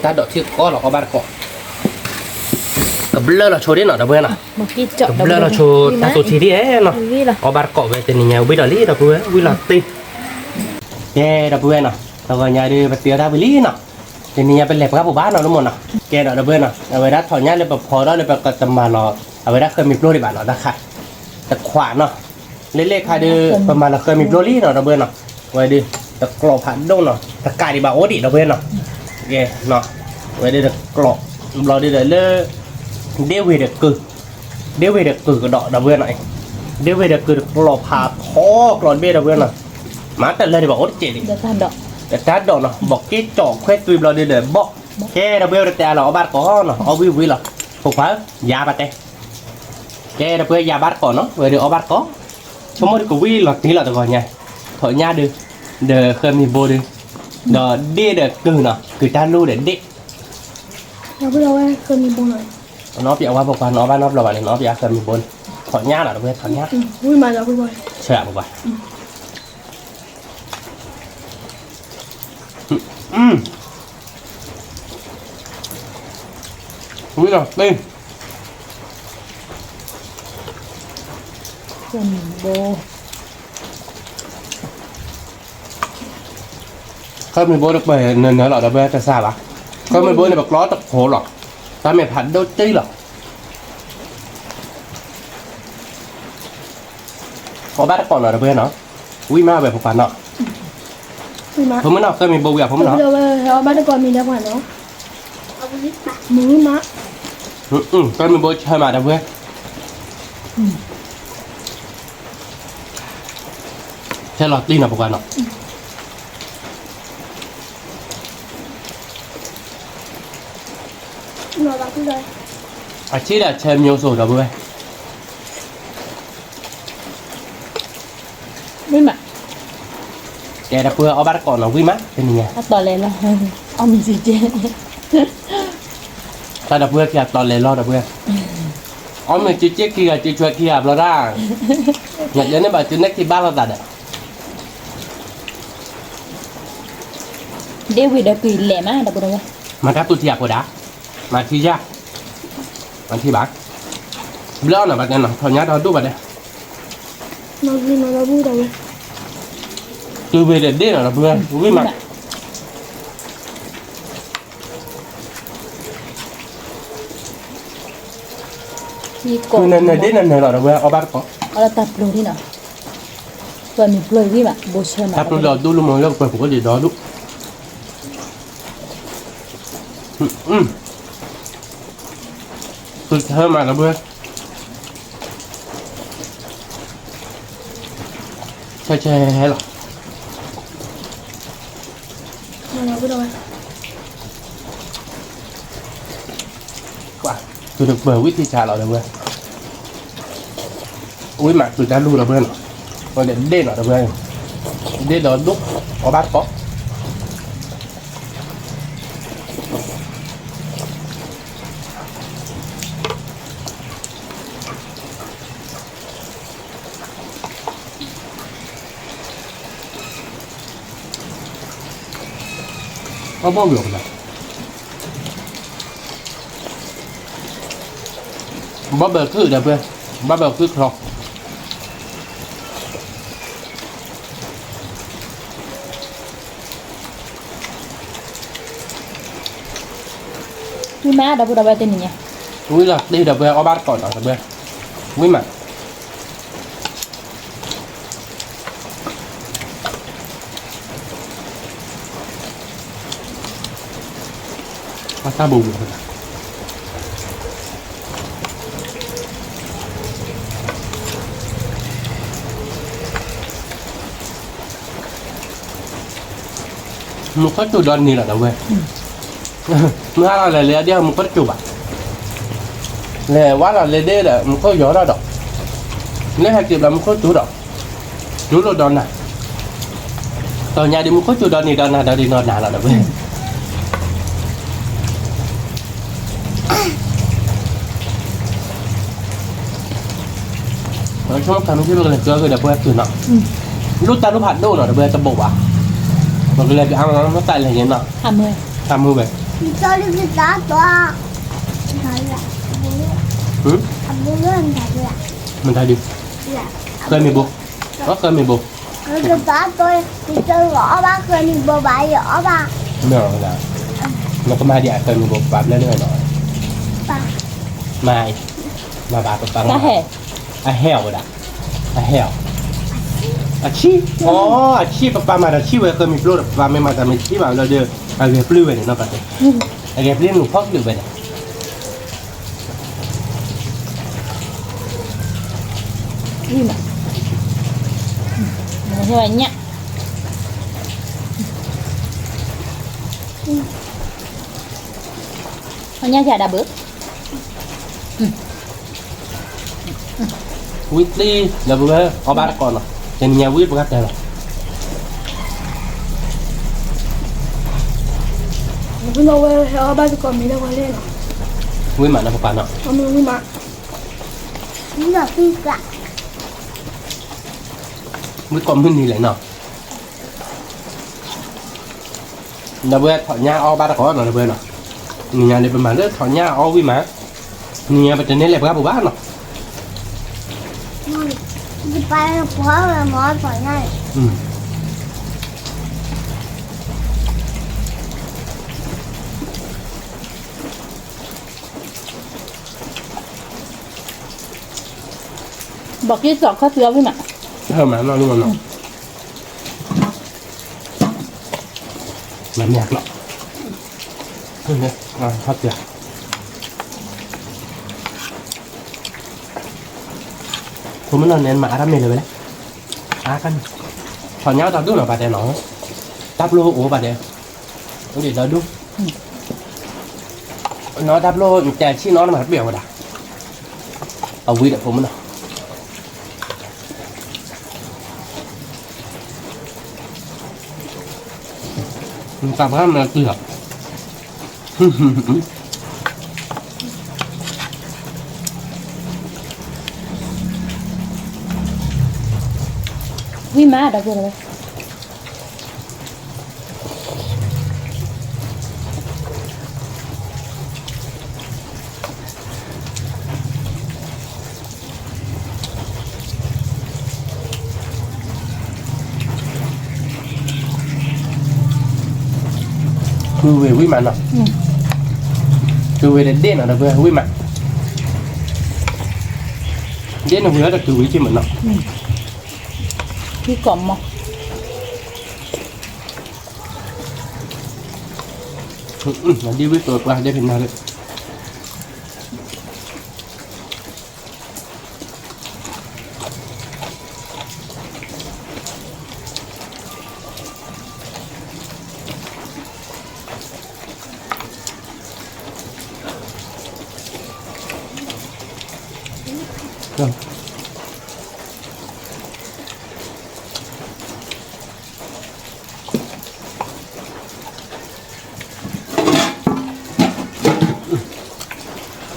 ပညါအတၢ်က့ၤတၢ်ဒိးခါလီၤချီတၢ်သးလဲၣ်နီၤလၢမိၢ်နီၤ, လီၤတံၢ်လံဒီပုၢ်ဝဲၢ် အီၣ်ဘၣ်တကိးဟီဝဲ, ပဆီထီၣ်လီၤတၢ်ဒိးထံကီၢ်လီၤ အီၣ်ဘၣ်တကိး, ကဘျၢလီၤဆိဒ်နီၤဒီပုၢ်ဝဲၢ်နီၤ, ကဘျၢလီၤဆိတၢ်သူထံဒ်နီၤ, အီၣ်ဘၣ်တကိးဝဲတနံၤညါဝံၣ်ဒီးလံဒီပုၢ်ဝဲၢ် ဝံၣ်လီၤတံၢ် ကဲဒီပုၢ်ဝဲၢ်နီၤ, တဂီၤညါဒီး ပတ့အီၣ်တၢ်ဝံၤလံနီၤ, တနံၤညါပလဲၤပှၢ်ပူၤဘၣ်နီၤလၢမိၢ်နီၤ, ကဲဒီးဒီပုၢ်ဝဲၢ်နီၤ, အဝဲဒၣ်ထီၣ်ညါလၢပဖီထီၣ်လၢပကတမၤလီၤ, အဝဲဒၣ်ဃၢမ့ၤပျိဒံးဘၣ်နီၤ တၢ်ခါ, တခွးနီၤ, လၢလၢခါဒီး ပမၤလီၤဃၢမ့ၤပျိလံနီၤဒီပုၢ်ဝဲၢ်နီၤ, ဝဲဒီး တကျိးဖးဒိၣ်နီၤ တကးဒံးဘၣ်အိၣ်ဒံးဒီပုၢ်ဝဲၢ်နီၤ, ကဲ, ဝဲဒီးတကျိး, ဘျီဒီးလၢ ဒ့ဝ့ၤဒီးကုၢ်, ဒ့ဝ့ၤဒီးကုၢ်ကဒီးဒီပုၢ်ဝဲၢ်နီၤ, ဒ့ဝ့ၤဒီးကုၢ်တကျိးဖးထီကျိးတဘ့ၣ်ဒီပုၢ်ဝဲၢ်နီၤ, မၤတၢ်လၢဒံးဘၣ်အိၣ်တစဲးဒံး, ဒီးတၢ်ဒိးနီၤ ဘီးက့ၣ်ကၠီၣ်ခွဲးသွံဘျီဒီးဒီးဘီၣ်, ကဲဒီပုၢ်ဝဲၢ်တတဲအါလီၤ အီၣ်ဘၣ်တကိးနီၤ အီၣ်ဝံၣ်ဝံၣ်လီၤ, ဖိခွါဧၢ, ယၤဘၣ်တဲ, ကဲဒီပုၢ်ဝဲၢ်ယၤဘၣ်တကိးနီၤ ဝဲဒီးအီၣ်ဘၣ်တကိး, ဆိကမိၣ်ဒီးကဝံၣ်လီၤတံၢ်လီၤတဂီၤညါ, ထီၣ်ညါဒီး, ဒီးဃၢမ့ၤဘိဒီး, ဒီးဒ့ဒီးကုၢ်နီၤ ကုၢ်တၢ်လူၢ်ဒီးဒ့ ဝဲဃၢမ့ၤဘိနီၤ, နီၢ်ပျးဝါဖိခွါ နအီၣ်ဘၣ်နီတဘျီဘၣ်န့ၣ် နအီၣ်ပျးဃၢမ့ၤဘိန့ၣ်, ထီၣ်ညါနီၤ တဝဲထီၣ်ညါ, ဝံၣ်မးဒီးဝံၣ်ဘၣ်, ဆၢဖိခွါ, ဝံၣ်လီၤတံၢ် ဃၢမ့ၤဘိတပၢၢ်နၢၤနၢၤလီၤ ဒီပုၢ်ဝဲၢ်တစၢ်ဘၣ်, ဃၢမ့ၤဘိန့ၣ် ပကျီတခိးလီၤ, တၢ်မ့ၢ်ဖးဒိၣ်တံၢ်လီၤ, အီၣ်ဘၣ်တကိးနီၤ ဒီပုၢ်ဝဲၢ်နီၤ, ဝံၣ်မးဝဲဖိခွါနီၤ, ဖိမုၣ်နီၤ ဃၢမ့ၤဘိဝံၤဧါ ဖိမုၣ်နီၤ, အီၣ်ဘၣ်တကိးမံၤဒီးပှၤနီၤ, မုာ်မး, ဃၢမ့ၤဘိဆၢမး ဒီပုၢ်ဝဲၢ် ဆၢလီၤတံၢ်နီၤ ပကွၢ်နီၤ, အဆံးဒီးဆၢမံၤအိၣ်ဆိး ဒီပုၢ်ဝဲၢ်, ဝံၣ်မး, ကဲ ဒီပုၢ်ဝဲၢ် အီၣ်ဘၣ်တကိးနီၤ ဝံၣ်မး တနံၤညါ, အတီၤလဲၤလီၤ, အီၣ်မ့ၤစ့ကဲ, တၢ်ဒီပုၢ်ဝဲၢ်ခံဂၤတီၤလဲၤလီၤ ဒီပုၢ်ဝဲၢ်, အီၣ်မ့ၤစ့ကဲခံဂၤ စ့ဆွဲခံဂၤဘျီဒၣ်, ယၤန့ၣ်ဘၣ်စ့နဲၣ်ခံဘၣ်လိာ်သးဒီး ဒ့ဝံၤဒီးကွံာ်လဲၣ်မး ဒီပုၢ်ဝဲၢ်, မၤတၢ်သူထံအဖိဒၣ်, မၤထံယါ, မၤထံဘၣ်, ဘျီနီၤ ဘၣ်တဲနီၤ ထီၣ်ညါဒီးဒိၣ်ဘၣ်တဲ, တုၤဝဲဒီးဒ့ၣ်နီၤ ဒီပုၢ်ဝဲၢ် ဝံၣ်မး, နနၢၤဒ့ၣ်နနၢၤလီၤ ဒီပုၢ်ဝဲၢ် အီၣ်ဘၣ်တကိး, အီၣ်လၢတၢ်ပျိၤဒ်နီၤ, ပှၤမ့ၢ်ပျိၤဝံၣ်ဘၣ် ဘိဆၢမး တၢ်ပျိၤဒီးဒိၣ်လၢမီၤလၢပှၤပကအိၣ်ဒံးဒီးဒိၣ်, သုဆၢမး ဒီပုၢ်ဝဲၢ်, ဆၢဆၢဟဲလီၤ, ကွၢ်, သုတပၢၤဝံၣ်ထံဆးလီၤ ဒီပုၢ်ဝဲၢ်, ဝံၣ်မးသုတၢ်လူၢ် ဒီပုၢ်ဝဲၢ်နီၤ, ဝဲဒၣ်ဒ့ၣ်နီၤ ဒီပုၢ်ဝဲၢ်, ဒ့ၣ်ဒီးဒိၣ် အီၣ်ဘၣ်တကိး. အဘၣ်ဝံၤအီၤကလၢ, ဘၣ်ဘၢခုၣ်ဒီးပှဲၤ, ဘၣ်ဘၢခုၣ်ချီ, ဝံၣ်မးဒီပုၢ်ဒီဝဲၢ်တနံၤညါ, ဝံၣ်လီၤတ့ၢ်ဒီးပှဲၤအီၣ်ဘၣ်တကိးဒီးပှဲၤ, ဝံၣ်မး အတၢ်ဘိးဘိး မူခိၣ်စူၤဒီးန့ၣ်လီၤဒီးဝဲ, မုၢ်ဟါလီၤလဲၤလဲၤအဒ့ၣ်မူခိၣ်တစူၤဘၣ်, လဲၤဝါလီၤလဲၤဒ့ၣ်ဒီးမူခိၣ်ယီၤထီၣ်ဒီး, လၢဟဲက့ၤဘျီမူခိၣ်စူၤဒီး, စူၤလိာ်ဒီးနၤ, တီၤညါဒ်မူခိၣ်စူၤဒီးန့ၣ်ဒီးနၤဒီးဒ်နီၢ်နၤလီၤဒီးဝဲ ဆိကမိၣ်ခါမ့ၢ်စ့ၢ်ကီးကလဲၤကၢက့ၤဒီးပှၤတုၤနီၤ, လိၣ်တၢ်လိၣ်ဖးဒိၣ်နီၤဒီးပှၤတဘိးဘၣ်, ပကလဲၤက့ၤအါမးမ့ၢ်သးလဲၤယဲနီၤ, ခါမုၢ်ဝဲ, မတၤဒုး, ဃၢမ့ၢ်ဘိ, အဃၢမ့ၢ်ဘိ, မ့ၢ်အီၤဝဲဒၣ်, နကမၤဒံးအဃၢမ့ၢ်ဘိ ပပာ်ဘျၢန့ၢ်ဝဲနီၤ, မၤ, မၤဘၣ်ပပာ်, အဟဲအီၤဝဲဒၣ်, အဟဲအီၤ, အဆံၣ်, အဆံၣ်ပပာ်မၤတၢ်ဆံၣ်ဝဲဃၢမ့ၢ်ဘိဒီး ပပာ်မ့ၢ်မၤတၢ်မ့ၢ်ဆံၣ်ဘၣ်လီၤဒီး အဂဲၤပျုၢ်ဝဲန့ၣ်နီၤပာ်တဲ, အဂဲၤပျုၢ်နုာ်ဖီၣ်ကလုာ်ဝဲန့ၣ် ညၣ်, ညၣ်ယၤဒၣ်ဘၣ်, ဝံၣ်သံ, ဒီးပဝဲအီၣ်ဘၣ်တကိးနီၤ, တနံၤညါဝံၣ်ပကတၢၢ်လီၤ, ဝံၣ်မးနီၤပပာ်နီၤ, ဝံၣ်ကိးမုၢ်နံၤလဲၣ်နီၤ, ဒီးပဝဲထီၣ်ညၣ်အီၣ်ဘၣ်တကိးနီၤဒီးပဝဲနီၤ, နံၤညါန့ၣ်ပမၤလၢထီၣ်ညၣ်အီၣ်ဝံၣ်မး, နံၤညါပတန့ၢ်လဲၤပှၤပူၤဘၣ်နီၤ ဘၣ်က့ၤစီၤခီၣ်သံအဝံၣ်မး, မၤနီၢ်လံမၤနီၢ်, မၤမ့ၢ်အကျီၢ်, ခီၣ်သံ, ဖိမုၣ်နီၢ်နဲမၤအါတၢ်မ့ၢ်လၢၤဝဲလဲၣ်, အါတၢ်မ့ၢ်, ထီၣ်ညါတၢ်ဒိၣ်နီၤပာ်တဲနီၤ, တၢ်ပျိအိၣ်ပာ်တဲ, အိၣ်ဒံးတၢ်ဒိၣ်, နီၤတၢ်ပျိတဲဆံၣ်နီၤနမၤတပ့ၢ်အီၤဝဲဒၣ်, အဝံၣ်ဒီးဖိမုၣ်နီၤ နသးပှၢ်မၤတုၤလီၤ, ဝံၣ်မးဒီပုၢ်ဒီဝဲၢ် တုၤဝံၤဝံၣ်မးနီၤ, တုၤဝံၤဒီးဒ့ၣ်နီၤဒီပုၢ်ဝဲၢ်ဝံၣ်မး, ဒ့ၣ်န့ၣ်ဝံၤဝဲဒီးတုၤဝံၤက့ၤမးနီၤ, ထံကီၢ်မီၤ ဒ်ဝံၣ်တိၤပှၤဒဲဖံးနၤလ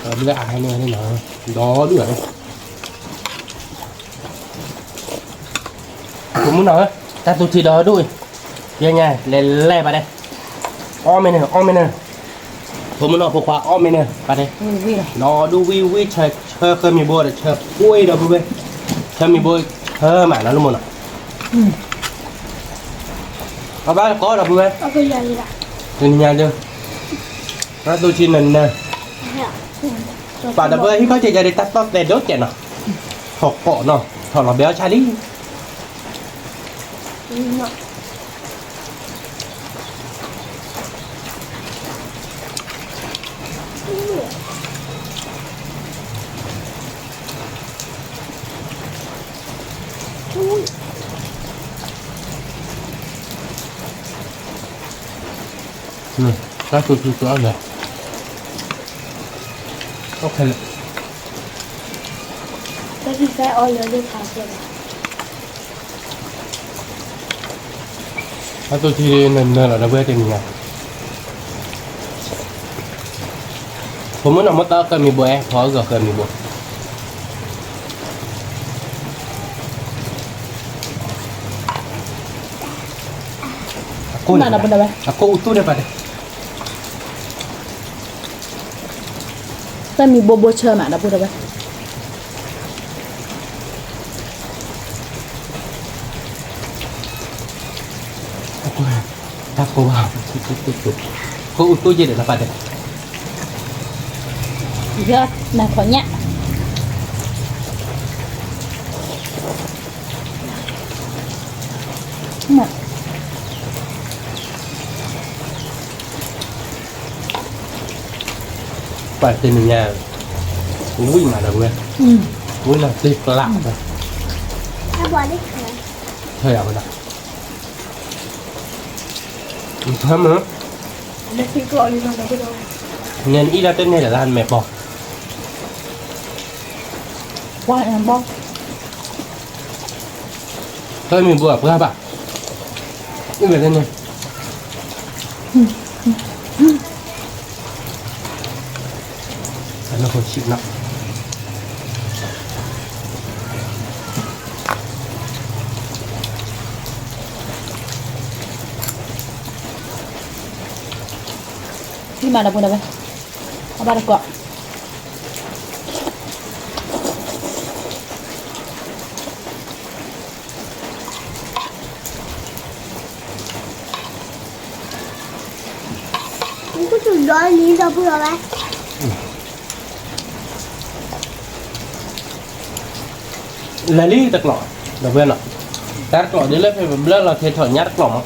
ၢ ဘျၢအဟဲန့ၣ်န့ၣ်နီၤ, ဒီဒူၣ်ဧါ, ဖိမုၣ်နီၤဧၢ, တၢ်သူထံဒီဒူၣ်အံၤ, ယဲညါ လဲၤလဲၤဘၣ်ဒဲး, အီၣ်မ့ၢ်န့ၣ် အီၣ်မ့ၢ်န့ၣ်, ဖိမုၣ်နီၢ်ဖိခွါအီၣ်မ့ၢ်န့ၣ် ပာ်တဲ, နီၢ်ဒူဝံၣ်ဝံၣ်ဆၢ ဆၢဃၢမံၤဘိဒီး ဆၢပှ့ၤဒီပုၢ်ဝဲၢ်, ဆၢမံၤဘိဆၢမးနီၤ လၢမိၢ်နီၤ, အဘၣ်တကိးဒီပုၢ်ဝဲၢ်, တနံၤညါဒၢ, နသိးဆံနၢၤနၢၤ, ပာ်ဒီပုၢ်ဝဲၢ်ဟံၣ်ခီၣ်ထံးကဲဒ်တၢ်တီၢ်သဲးဒိၣ်ကဲနီၤ, ထီၣ်ကိးနီၤ ထီၣ်လီၤဘဲအီၣ်ဆၣ်လံ တၢ်သူသူသူအီၤလဲၣ်, တၢ်သူထံနၢၤနၢၤလီၤ ဒီပုၢ်ဝဲၢ်တနံၤညါ, ဖိမုၣ်နီၢ်မိၢ်သၢဃၢမံၤဘိအဲၣ် ဖီအဂီၤဃၢမံၤဘိ အကိၣ်အူသူၣ်န့ၣ်ပာ်တဲ, သၢမံၤဘိဘိဆၢမးဒီပုၢ်ဝဲၢ်, တၢ်ကိၢ်ဘၣ်, ကိၣ်အူသူၣ်ကဲဒီးနပာ်တဲ, ယနထီၣ်ညၣ် ပှၤတနံၤညါ, ဝံၣ်မးဒီပုၢ်ဝဲၢ်, ဝံၣ်လီၤတ့ကျး, ထၢယၤဝဲဒၣ်, နအံၤလၢတန့ၢ်ဒီးလၢနမဲာ်ဘီ, တမ့ၢ်ဘိအပှၢ်ဘၣ်, အံၤလၢတန့ၢ် ဝံၣ်မးဒီပုၢ်ဝဲၢ်, အဘၣ်တကိး လဲၤလံတကျိာ်, ဒီပုၢ်ဝဲၢ်နီၤ, တၢ်တကျိာ်ဒ်လၢဖဲပဘျၢလီၤထဲထီၣ်ညၣ်တကျိာ်မး,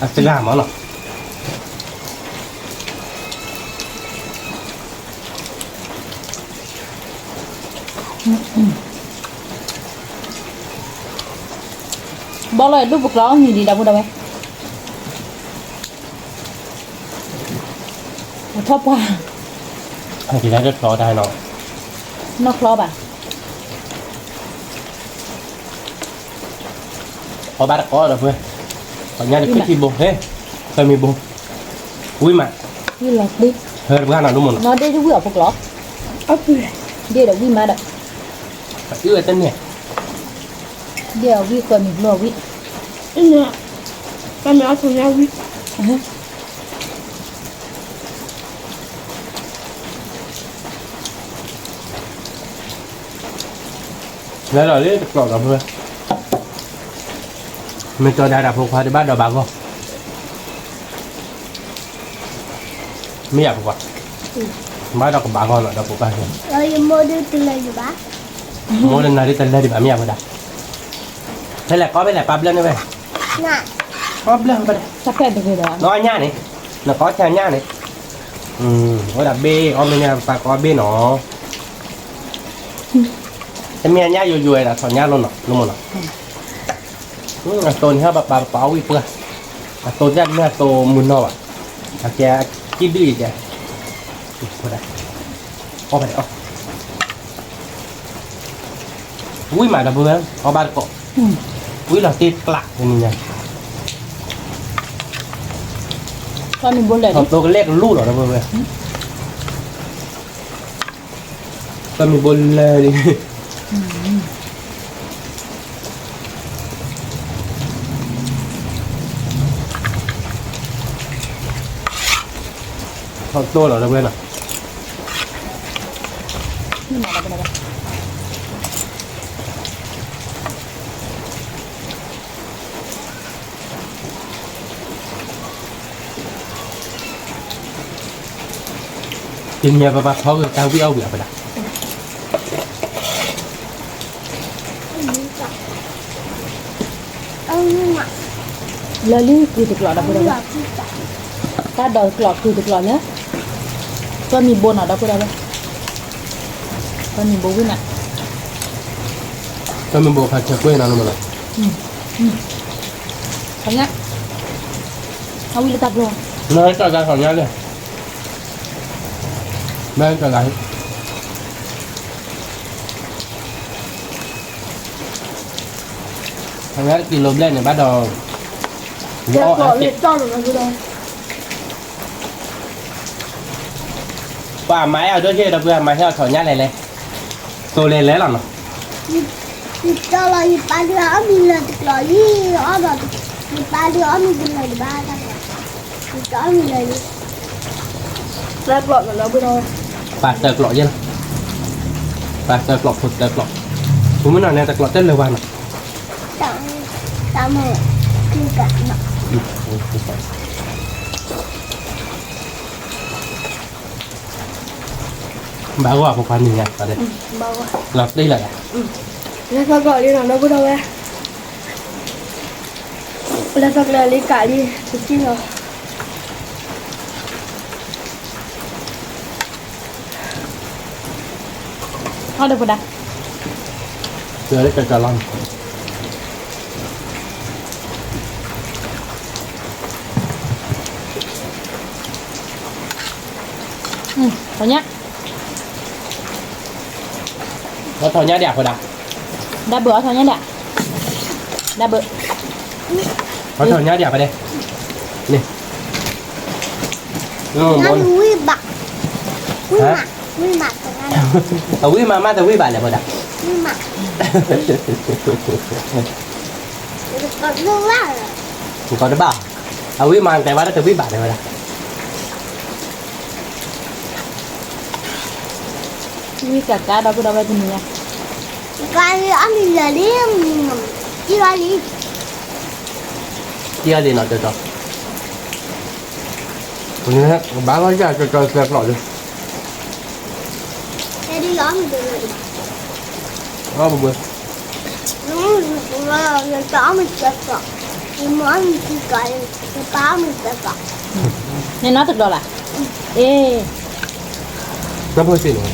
အစဂၤမးနီၤ ဘီလီၤအဲၣ်ဒိၣ်ပကျီအီၣ်မံၤဒံးဒီပုၢ်ဝဲၢ်, အထီၣ်ပှၢ်, အက့ၤလၢတကျိာ်တၢ်နီၤ, နီၢ်ကျီဘၣ် အီၣ်ဘၣ်တကိးဒီပုၢ်ဝဲၢ်, ပှၤညါတခုထံဘိ, ဟဲ, သၢမံၤဘိ, ဝံၣ်မး, ဝံၣ်လီၤတ့, ဟဲတပှၢ်နီၤဒိၣ်မးနီၤ, နီၢ်ဒ့ဒ်ဝံၣ်အီၤဖိကျိာ်, ဒ့ဒီးဝံၣ်မးဒီး, အအုၣ်ဝဲတန့ၢ်, ဒ့အီၤဝံၣ်ဃၢမံၤဘိအီၤဝံၣ်, တမ့ၢ်အီၣ်ဖိညါဝံၣ် လဲၤလီၤလၢတကျိာ်ဒီပုၢ်ဝဲၢ်, မ့ၢ်ကၠီဒါတၢ်ဖိခွါတဘၣ်ဒီးဘၣ်ဂီၢ်, မ့ၢ်ယၤဖိခွါ, ဘၣ်ဒီးကဘၣ်ဂီၢ်နီၤဒီးဖိခွါ, မိၢ်ဒ်တလဲၤဒံးဘၣ်, မိၢ်ဒ်နၤဒ်တလဲၤဒံးဘၣ် မ့ၢ်ယၤဖိဒၣ်, ဖဲလဲၣ်ကီဖဲလဲၣ်ပၢ်ဘျၢန့ၣ်ဝဲ, ကီဘျၢ, နအီၣ်ညၣ်န့ၣ်, နကအီၣ်ဆၣ်ညၣ်န့ၣ်, ဝဲဒၣ်ဘ့ၣ်အီၣ်မ့ၢ်ညၣ်ပၢ်ကအီၣ်ဘ့ၣ်နီၤ တမ့ၢ်အညၣ်ယိယိဝဲဒၣ်ထီၣ်ညၣ်လိၤနီၤ လိၤမးနီၤ, အသိးန့ၣ်ဟဲဘၣ်ပာ်ပာ်အီၣ်ဝံၣ်ပှၢ်, အသိးတၢ်တမ့ၢ်အသိးမုၢ်နီၤဘၣ်, အကဲအကံၣ်ဒုၣ်အံၤကဲ, အီၣ်ဘၣ်အီၣ်, ဝံၣ်မးဒီပုၢ်ဝဲၢ် အီၣ်ဘၣ်တကိး, ဝံၣ်လီၤတ့ကျးတနံၤညါ, ထီၣ်သိကလဲၣ်ကလူလီၤဒီပုၢ်ဝဲၢ်, သၢမံၤဘိလဲၤလံ, တိၢ်လီၤဒီပုၢ်ဝဲၢ်နီၤ. တနံၤပပာ်ဖီက့ၤတၢ်ဝံၣ်အီၣ်ဝံၣ်အီၣ်ပဒၣ်. လၢလံကုၢ်တကျိးဒီပုၢ်ဒီဝဲၢ်, တၢ်ဒီးကျိးကုၢ်တကျိးလၢ ပမံၤဘိနီၤဒီပုၢ်ဒီဝဲၢ်, ပမံၤဘိဝံၣ်နၤ, ပမံၤဘိဖးဆၢကွ့ၢ်နီၤလီၤ. ညါ, အဝံၣ်လၢတၢ်ဘျီ, လၢတၢ်ဂၤထီၣ်ညါလဲၣ်, မ့ၢ်တၢ်ဂၤ အဝဲကံလိဘျဲၣ်န့ၣ် ဘၣ်ဒီး ပှၤမၤဟဲအီၤဒိၣ်ဟ့ၣ်ဒီး ပှၤမၤဟဲအီၤထီၣ်ညါလဲၣ်လဲၣ်, သိလဲၤလဲၤလီၤနီၤ. ယကၠီလီၤ ယပၢ်ဒုးအီၣ်မ့ၤလၢာ်တကျိးလံ, အီၣ်ဒီး ယပၢ်ဒုးအီၣ်မ့ၤတလၢာ်တဘၣ်တၢ်, ယကအီၣ်မ့ၤလၢာ်လံ. ပာ်သၢကျိးယဲလီၤ, ပာ်သၢကျိးဖိသၢကျိး, ဖိမုၣ်နီၤန့ၣ် တကျိးတလၢာ်ဝဲနီၤ. တၢ်မ့ၢ် ဘၣ်ဂီၢ်ဖိခွါမံၤညါ, လီၤတံၢ်လၢာ်, လၢသီကျိးလံနီၤ ဒီပုၢ်ဒီဝဲၢ်, လၢသီကျိးလံကးလံ တကံၢ်လီၤ. အီၣ်ဒီးပဒၣ်, လၢကကလီၤ ထီၣ်ညါ, အီၣ်ထီၣ်ညါဒၣ်ဖိဒၣ်, ဒၣ်ဘၢအီၣ်ထီၣ်ညါဒၣ်, ဒၣ်ဘၢ, အီၣ်ထီၣ်ညါဒၣ်ဖဲဒဲး, န့ၣ်, ဝံၣ်မး, ဝံၣ်မး, အဝံၣ်မးမးတဝံၣ်ဘၣ်လဲၣ်ဖိဒၣ်, ဝံၣ်မး, ကီတဘၣ်, အဝံၣ်မးတဲဘၣ်တဝံၣ်ဘၣ်တဲဝဲဒၣ်. ဝံၣ်ကကါဒီပုၢ်ဒီဝဲၢ်တနံၤညါ, ကါလံအီၣ်မ့ၤလၢာ်လံ, အီၣ်လံ, အီၣ်လံနီၤ ကကီ, ဘၣ်လီၤယၤ ကကီသၢကျိးလံ, အီၣ်ဘှံး နနီၢ်တကျိးလၢ, အ့, တၢ်ဖိစံးန့ၣ်,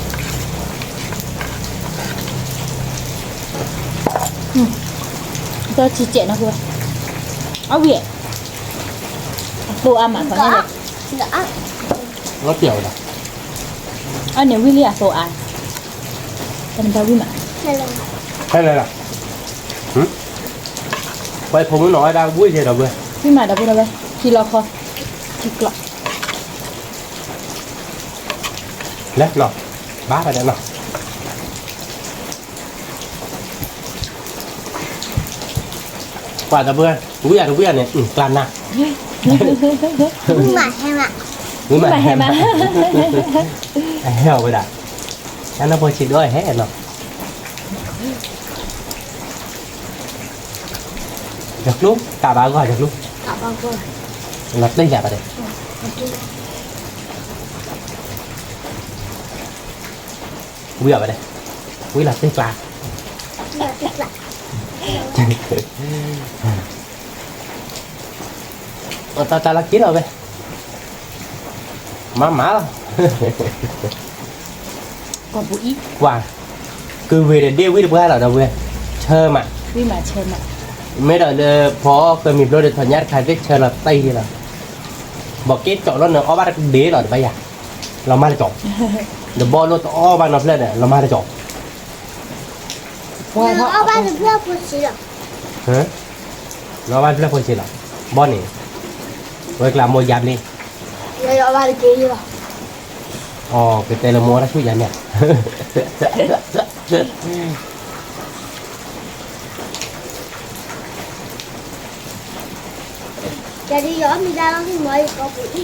တၢ်စံးကဲးနီၤ, အဝံၣ်, အသိအါမး, လီၤပျီဝဲဒၣ်, အန့ၣ်ဝံၣ်လံအသိအါ, တမ့ၢ်တၢ်ဝံၣ်မး, ဟဲလဲၣ်လီၤ, ပှၤဖိမုၣ်နီၤဝဲဒၣ်ဝံၣ်ယဲဒီပုၢ်ဝဲၢ်, ဝံၣ်မးဒီပုၢ်ဒီဝဲၢ်, ထံလီၤခီ, ထံကျိး လဲၤနီၤ, ဘၣ်ဖဲဒၣ်နီၤ, ပှၤဒီပုၢ်ဝဲၢ်, ဝံၣ်ယၤတဝံၣ်ယၤန့ၣ် ကျါနၤ, ဝံၣ်မးဟဲမး, ဝံၣ်မးဟဲမး, ဟဲအီၤဝဲဒၣ်, အနီၢ်ဖိဆံးဒိၣ်ဟဲနီၤ. ယကျိ ကးဘၣ်ဂီၢ်ယကျိ, လီၤတံၢ်ယၤဘၣ်ဒဲး, ဝံၣ်အီၤဘၣ်ဒဲး, ဝံၣ်လီၤတံၢ်ကျါ, တၢ်တၢ်လီၤက့ၤလီၤဝဲ, မၤမၤလီၤ. ကွၢ်, ကဝ့ၤဒီးဒ့ဝံၣ်တပှၢ်လီၤဒီပုၢ်ဝဲၢ်, ဆၢမး, မ့ၢ်ဒီးလၢဖီအီၣ်ကမံၤဘျိဒီးထီၣ်ညါတခါသ့ၣ်ဆၢလီၤတံၢ်လီၤ, ဘီးက့ၤကၠီလီၤန့ၣ် အီၣ်ဘၣ်တကဒ့လီၤ တဘၣ်ယၤ, လီၤမၢ်တကၠီ, ဒီးဘီလိၣ်တအီၣ်ဘၣ်နီတဖျၢၣ်ဒီး လီၤမၢ်တကၠီ, အီၣ်ဘၣ်တဖျၢၣ်ဖိဆံးလီၤ, လီၤဘၣ်တဖျၢၣ်ဖိဆံးလီၤ, ဘီန့ၣ်, ဝဲကျါမိၢ်ယါဘျ့, အီၣ်ဘၣ်တက့ၢ်လီၤ, အီ ကတဲလၢမိၢ်အီၣ်တၢ်ဆူၣ်ယါန့ၣ် ယၤဒ်ယအီၣ်မ့ၤဒၣ်လီၤမ့ၢ်ယကိးပူၤအံ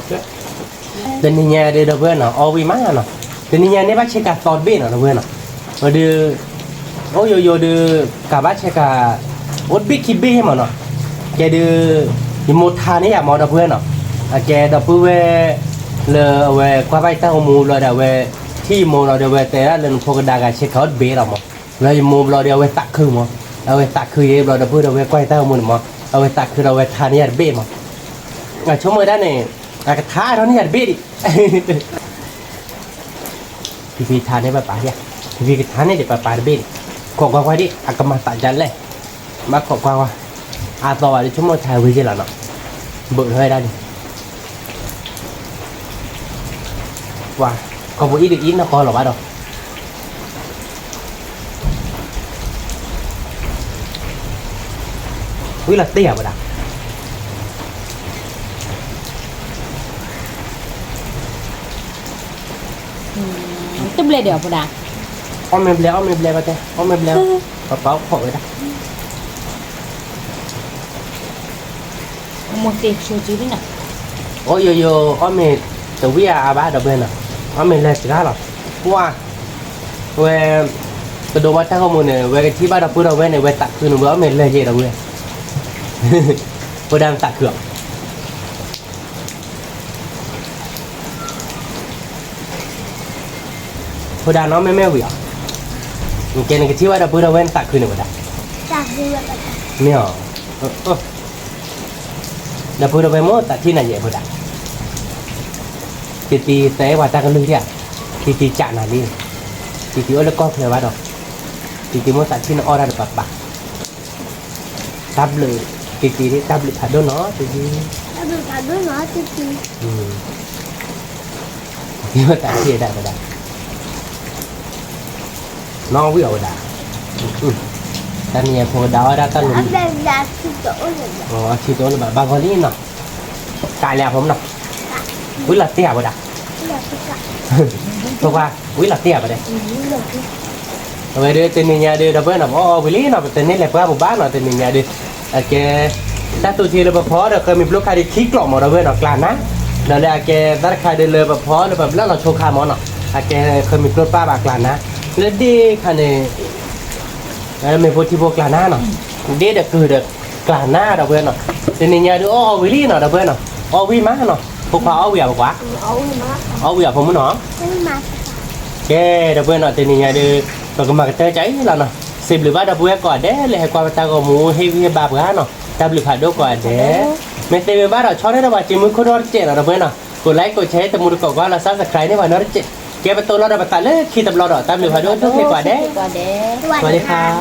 ၤ, တနံၤညါဒုး ဒီပုၢ်ဝဲၢ်နီၤ အီၣ်ဝံၣ်မးနီၤ, တနံၤညါန့ၣ်ဘၣ်ဆဲးကၤသီတဘ့ၣ်နီၤ ဒီပုၢ်ဝဲၢ်နီၤ, ဝဲဒုး အိၣ်ယိယိဒုး ကးဘၣ်ဆဲးကၤ အိၣ်တဘ့ၣ်ခံဘ့ၣ်မးနီၤ, ကဲဒုး ယမိၢ်ထါန့ၢ်ယၤမး ဒီပုၢ်ဝဲၢ်နီၤ, အကဲဒီပုၢ်ဝဲၢ် လၢအဝဲကွၢ်ဘၣ်ယတၢ်ဂီၤမူဘျီဒီး အဝဲထံၣ်ယမိၢ်လီၤဒီး အဝဲတဲဒၣ်လၢနဖိကဒါဂၤ ဆဲးကၤအိၣ်တဘ့ၣ်လီၤမး, လၢယမိၢ်ဘျီဒီး အဝဲသးခုမး, အဝဲသးခုယဲဘျီ ဒီပုၢ်ဝဲၢ် ကွၢ်ယတၢ်ဂီၤမူန့ၣ်မး, အဝဲသးခုဒီး အဝဲထါန့ၢ်ယၤတဘ့ၣ်မး, အဆိကမိၣ်ဝဲဒၣ်န့ၣ် အကထါထီၣ်န့ၢ်ယၤတဘ့ၣ်ဒံး ဖံဖံထါန့ၢ်ပၢ်ပၢ်ဒံး, ဖံဖံကထါန့ၢ်ဒံးပၢ်ပၢ်တဘ့ၣ်ဒံး, ခိးကွၢ်ကွၢ်ဒံး အကမၤသးဒ်လဲၣ်, ဘၣ်ခိးကွၢ်ကွၢ်, အသီဘၣ်ဒုးဆိကမိၣ်ထါဝံၤက့လီၤနီၤ, ဘုးထီၣ်ဝဲဒၣ်ဒံး, ပှၤ ခီဖိအံၤဒုးအံၤနီၢ်ကီၢ်လီၤဘၣ်ဒီး ဝံၤလီၤတ့ၢ်ဧါ ပဒၣ်, တဘျဲၣ်ဒံးပဒၣ်, အီၣ်မ့ၢ်ဘျဲၣ် အီၣ်မ့ၢ်ဘျဲၣ်ဘၣ်တဲ အီၣ်မ့ၢ်ဘျဲၣ်, ပပာ်အိၣ်ခိးဝဲဒၣ်, အမိၢ်သ့ၣ်ဆိကံန့ၣ်နီၤ, အိၣ်ယိယိ အီၣ်မ့ၢ်တဝံၣ်အါအါဘၣ် ဒီပုၢ်ဝဲၢ်နီၤ, အီၣ်မ့ၢ်လၢစှၤလီၤ, ပှၤ ဝဲ ကဒိးဘၣ်တၢ်ဂီၤမူန့ၣ် ဝဲကထံၣ်ဘၣ်ဒီပုၢ်ဒီဝဲၢ်န့ၣ် ဝဲသးခုန့ၣ် ဝဲအီၣ်မ့ၢ်လၢယဲဒီပုၢ်ဝဲၢ်, ဖိဒါမ့ၢ်သးခုအီၤ ဖိဒါနီၢ်မ့မ့ၢ်ဝံၤအီၤ, နကဲနကထံၣ်ဘၣ်ဒီပုၢ်ဒီဝဲၢ်နသးခုန့ၣ်ဝဲဒၣ်, မ့ၢ်အီၤ, ဒီပုၢ်ဒီဝဲၢ်မိၢ်သးထံၣ်နၤယဲဖိဒါ, တံတံသဲပှၤတၢ်ကလုၢ်ဒံးဧါ, တံတံကးနၤလံ, တံတံအိၣ်လၢကီၢ်ချၢဘၣ်ဒီး, တံတံမိၢ်သးထံၣ်နအီၣ်တၢ်ဒီးပၢ်ပၢ်, တၢ်ဘျုး, တံတံ တၢ်ဘျုးဖးဒိၣ်နီၤ တံတံ, တၢ်ဘျုးဖးဒိၣ်နီၤ တံတံ, တံတံမိၢ်သးထံၣ်ဒၣ်ဝဲဒၣ်, နီၢ်ဝံၣ်အီၤဝဲဒၣ်, တနံၤအံၤဖိကဒါဝဲဒၣ်တၢ်လီၤ, အထံတအိၣ်လၢၤဘၣ် ဘၣ်ဂီၤလံနီၤ, ကးလဲၤအဖိမနီၤ, ဝံၣ်လီၤတ့ၢ်ဧါဝဲဒၣ်, ဖိခွါ, ဝံၣ်လီၤတ့ၢ်ဧါဝဲဒၣ်, အဝဲဒၣ်တနံၤညါဒုး ဒီပုၢ်ဝဲၢ်နီၤ ပအီၣ်အီၣ်ဝံၤလံနီၤ ပတန့ၢ်လဲၤပှၢ်ပူၤဘၣ်နီၤ တနံၤညါဒုး, အကဲ တၢ်သူၣ်ထံလၢပဖီဒီး ဃၢမံၤပျိခါဒုးခံကျိးမး ဒီပုၢ်ဝဲၢ်နီၤ ကျးနါ, ဒီးလၢအကဲသၢတခါဒုးလၢပဖီလၢပဘျၢလီၤဆိခါမးနီၤ, အကဲဃၢမံၤပျိတပၣ်ဘၣ်ကျးနါ, လၢဒ့ၣ်ခါန့ၣ် မ့ၢ်ဖိထံဖိကျးနါနီၤ, ဒ့ၣ်ဒီးကုၢ်ဒီးကျးနါ ဒီပုၢ်ဝဲၢ်နီၤ, တနံၤညါဒုးအီၣ်အီၣ်ဝံၤလံနီၤ ဒီပုၢ်ဝဲၢ်နီၤ, အီၣ်ဝံၣ်မးနီၤ ဖိခွါအီၣ်ဝံၣ်ဧါဖိခွါ, အီၣ်ဝံၣ်ဧါဖိမုၣ်နီၤ, ကဲ ဒီပုၢ်ဝဲၢ်နီၤ တနံၤညါဒုး ပကမၤကတၢၢ်ကၠီအံၤလီၤနီၤ, စံးဘျုးဘၣ်ဒီပုၢ်ဝဲၢ်ကိးဂၤဒဲးလၢဟဲကွၢ်ပတၢ်ဂီၤမူ ဟ့ၣ်ဂံၢ်ဟ့ၣ်ဘါပှၤနီၤ, တၢ်ဘျုးဖးဒိၣ်ကိးဂၤဒဲး, မ့ၢ်သ့မ့ၢ်ဘၣ်ဒီးဆီန့ၢ်ဒီးပှၤစံးမုၢ်ခိၣ်ဒီတစဲးနီၤ ဒီပုၢ်ဝဲၢ်နီၤ, ကိးlikeကိးshare တမူတကိးကွၢ်လီၤ subscribe န့ၢ်ပှၤနီတစဲး, ကဲပတိၢ်လီၤဒီးပသးလၢခံတဘျီဒီး တၢ်ဘျုးဖးဒိၣ်ဒိၣ်က့ၤကိးဂၤဒဲး, สวัสดีค่ะ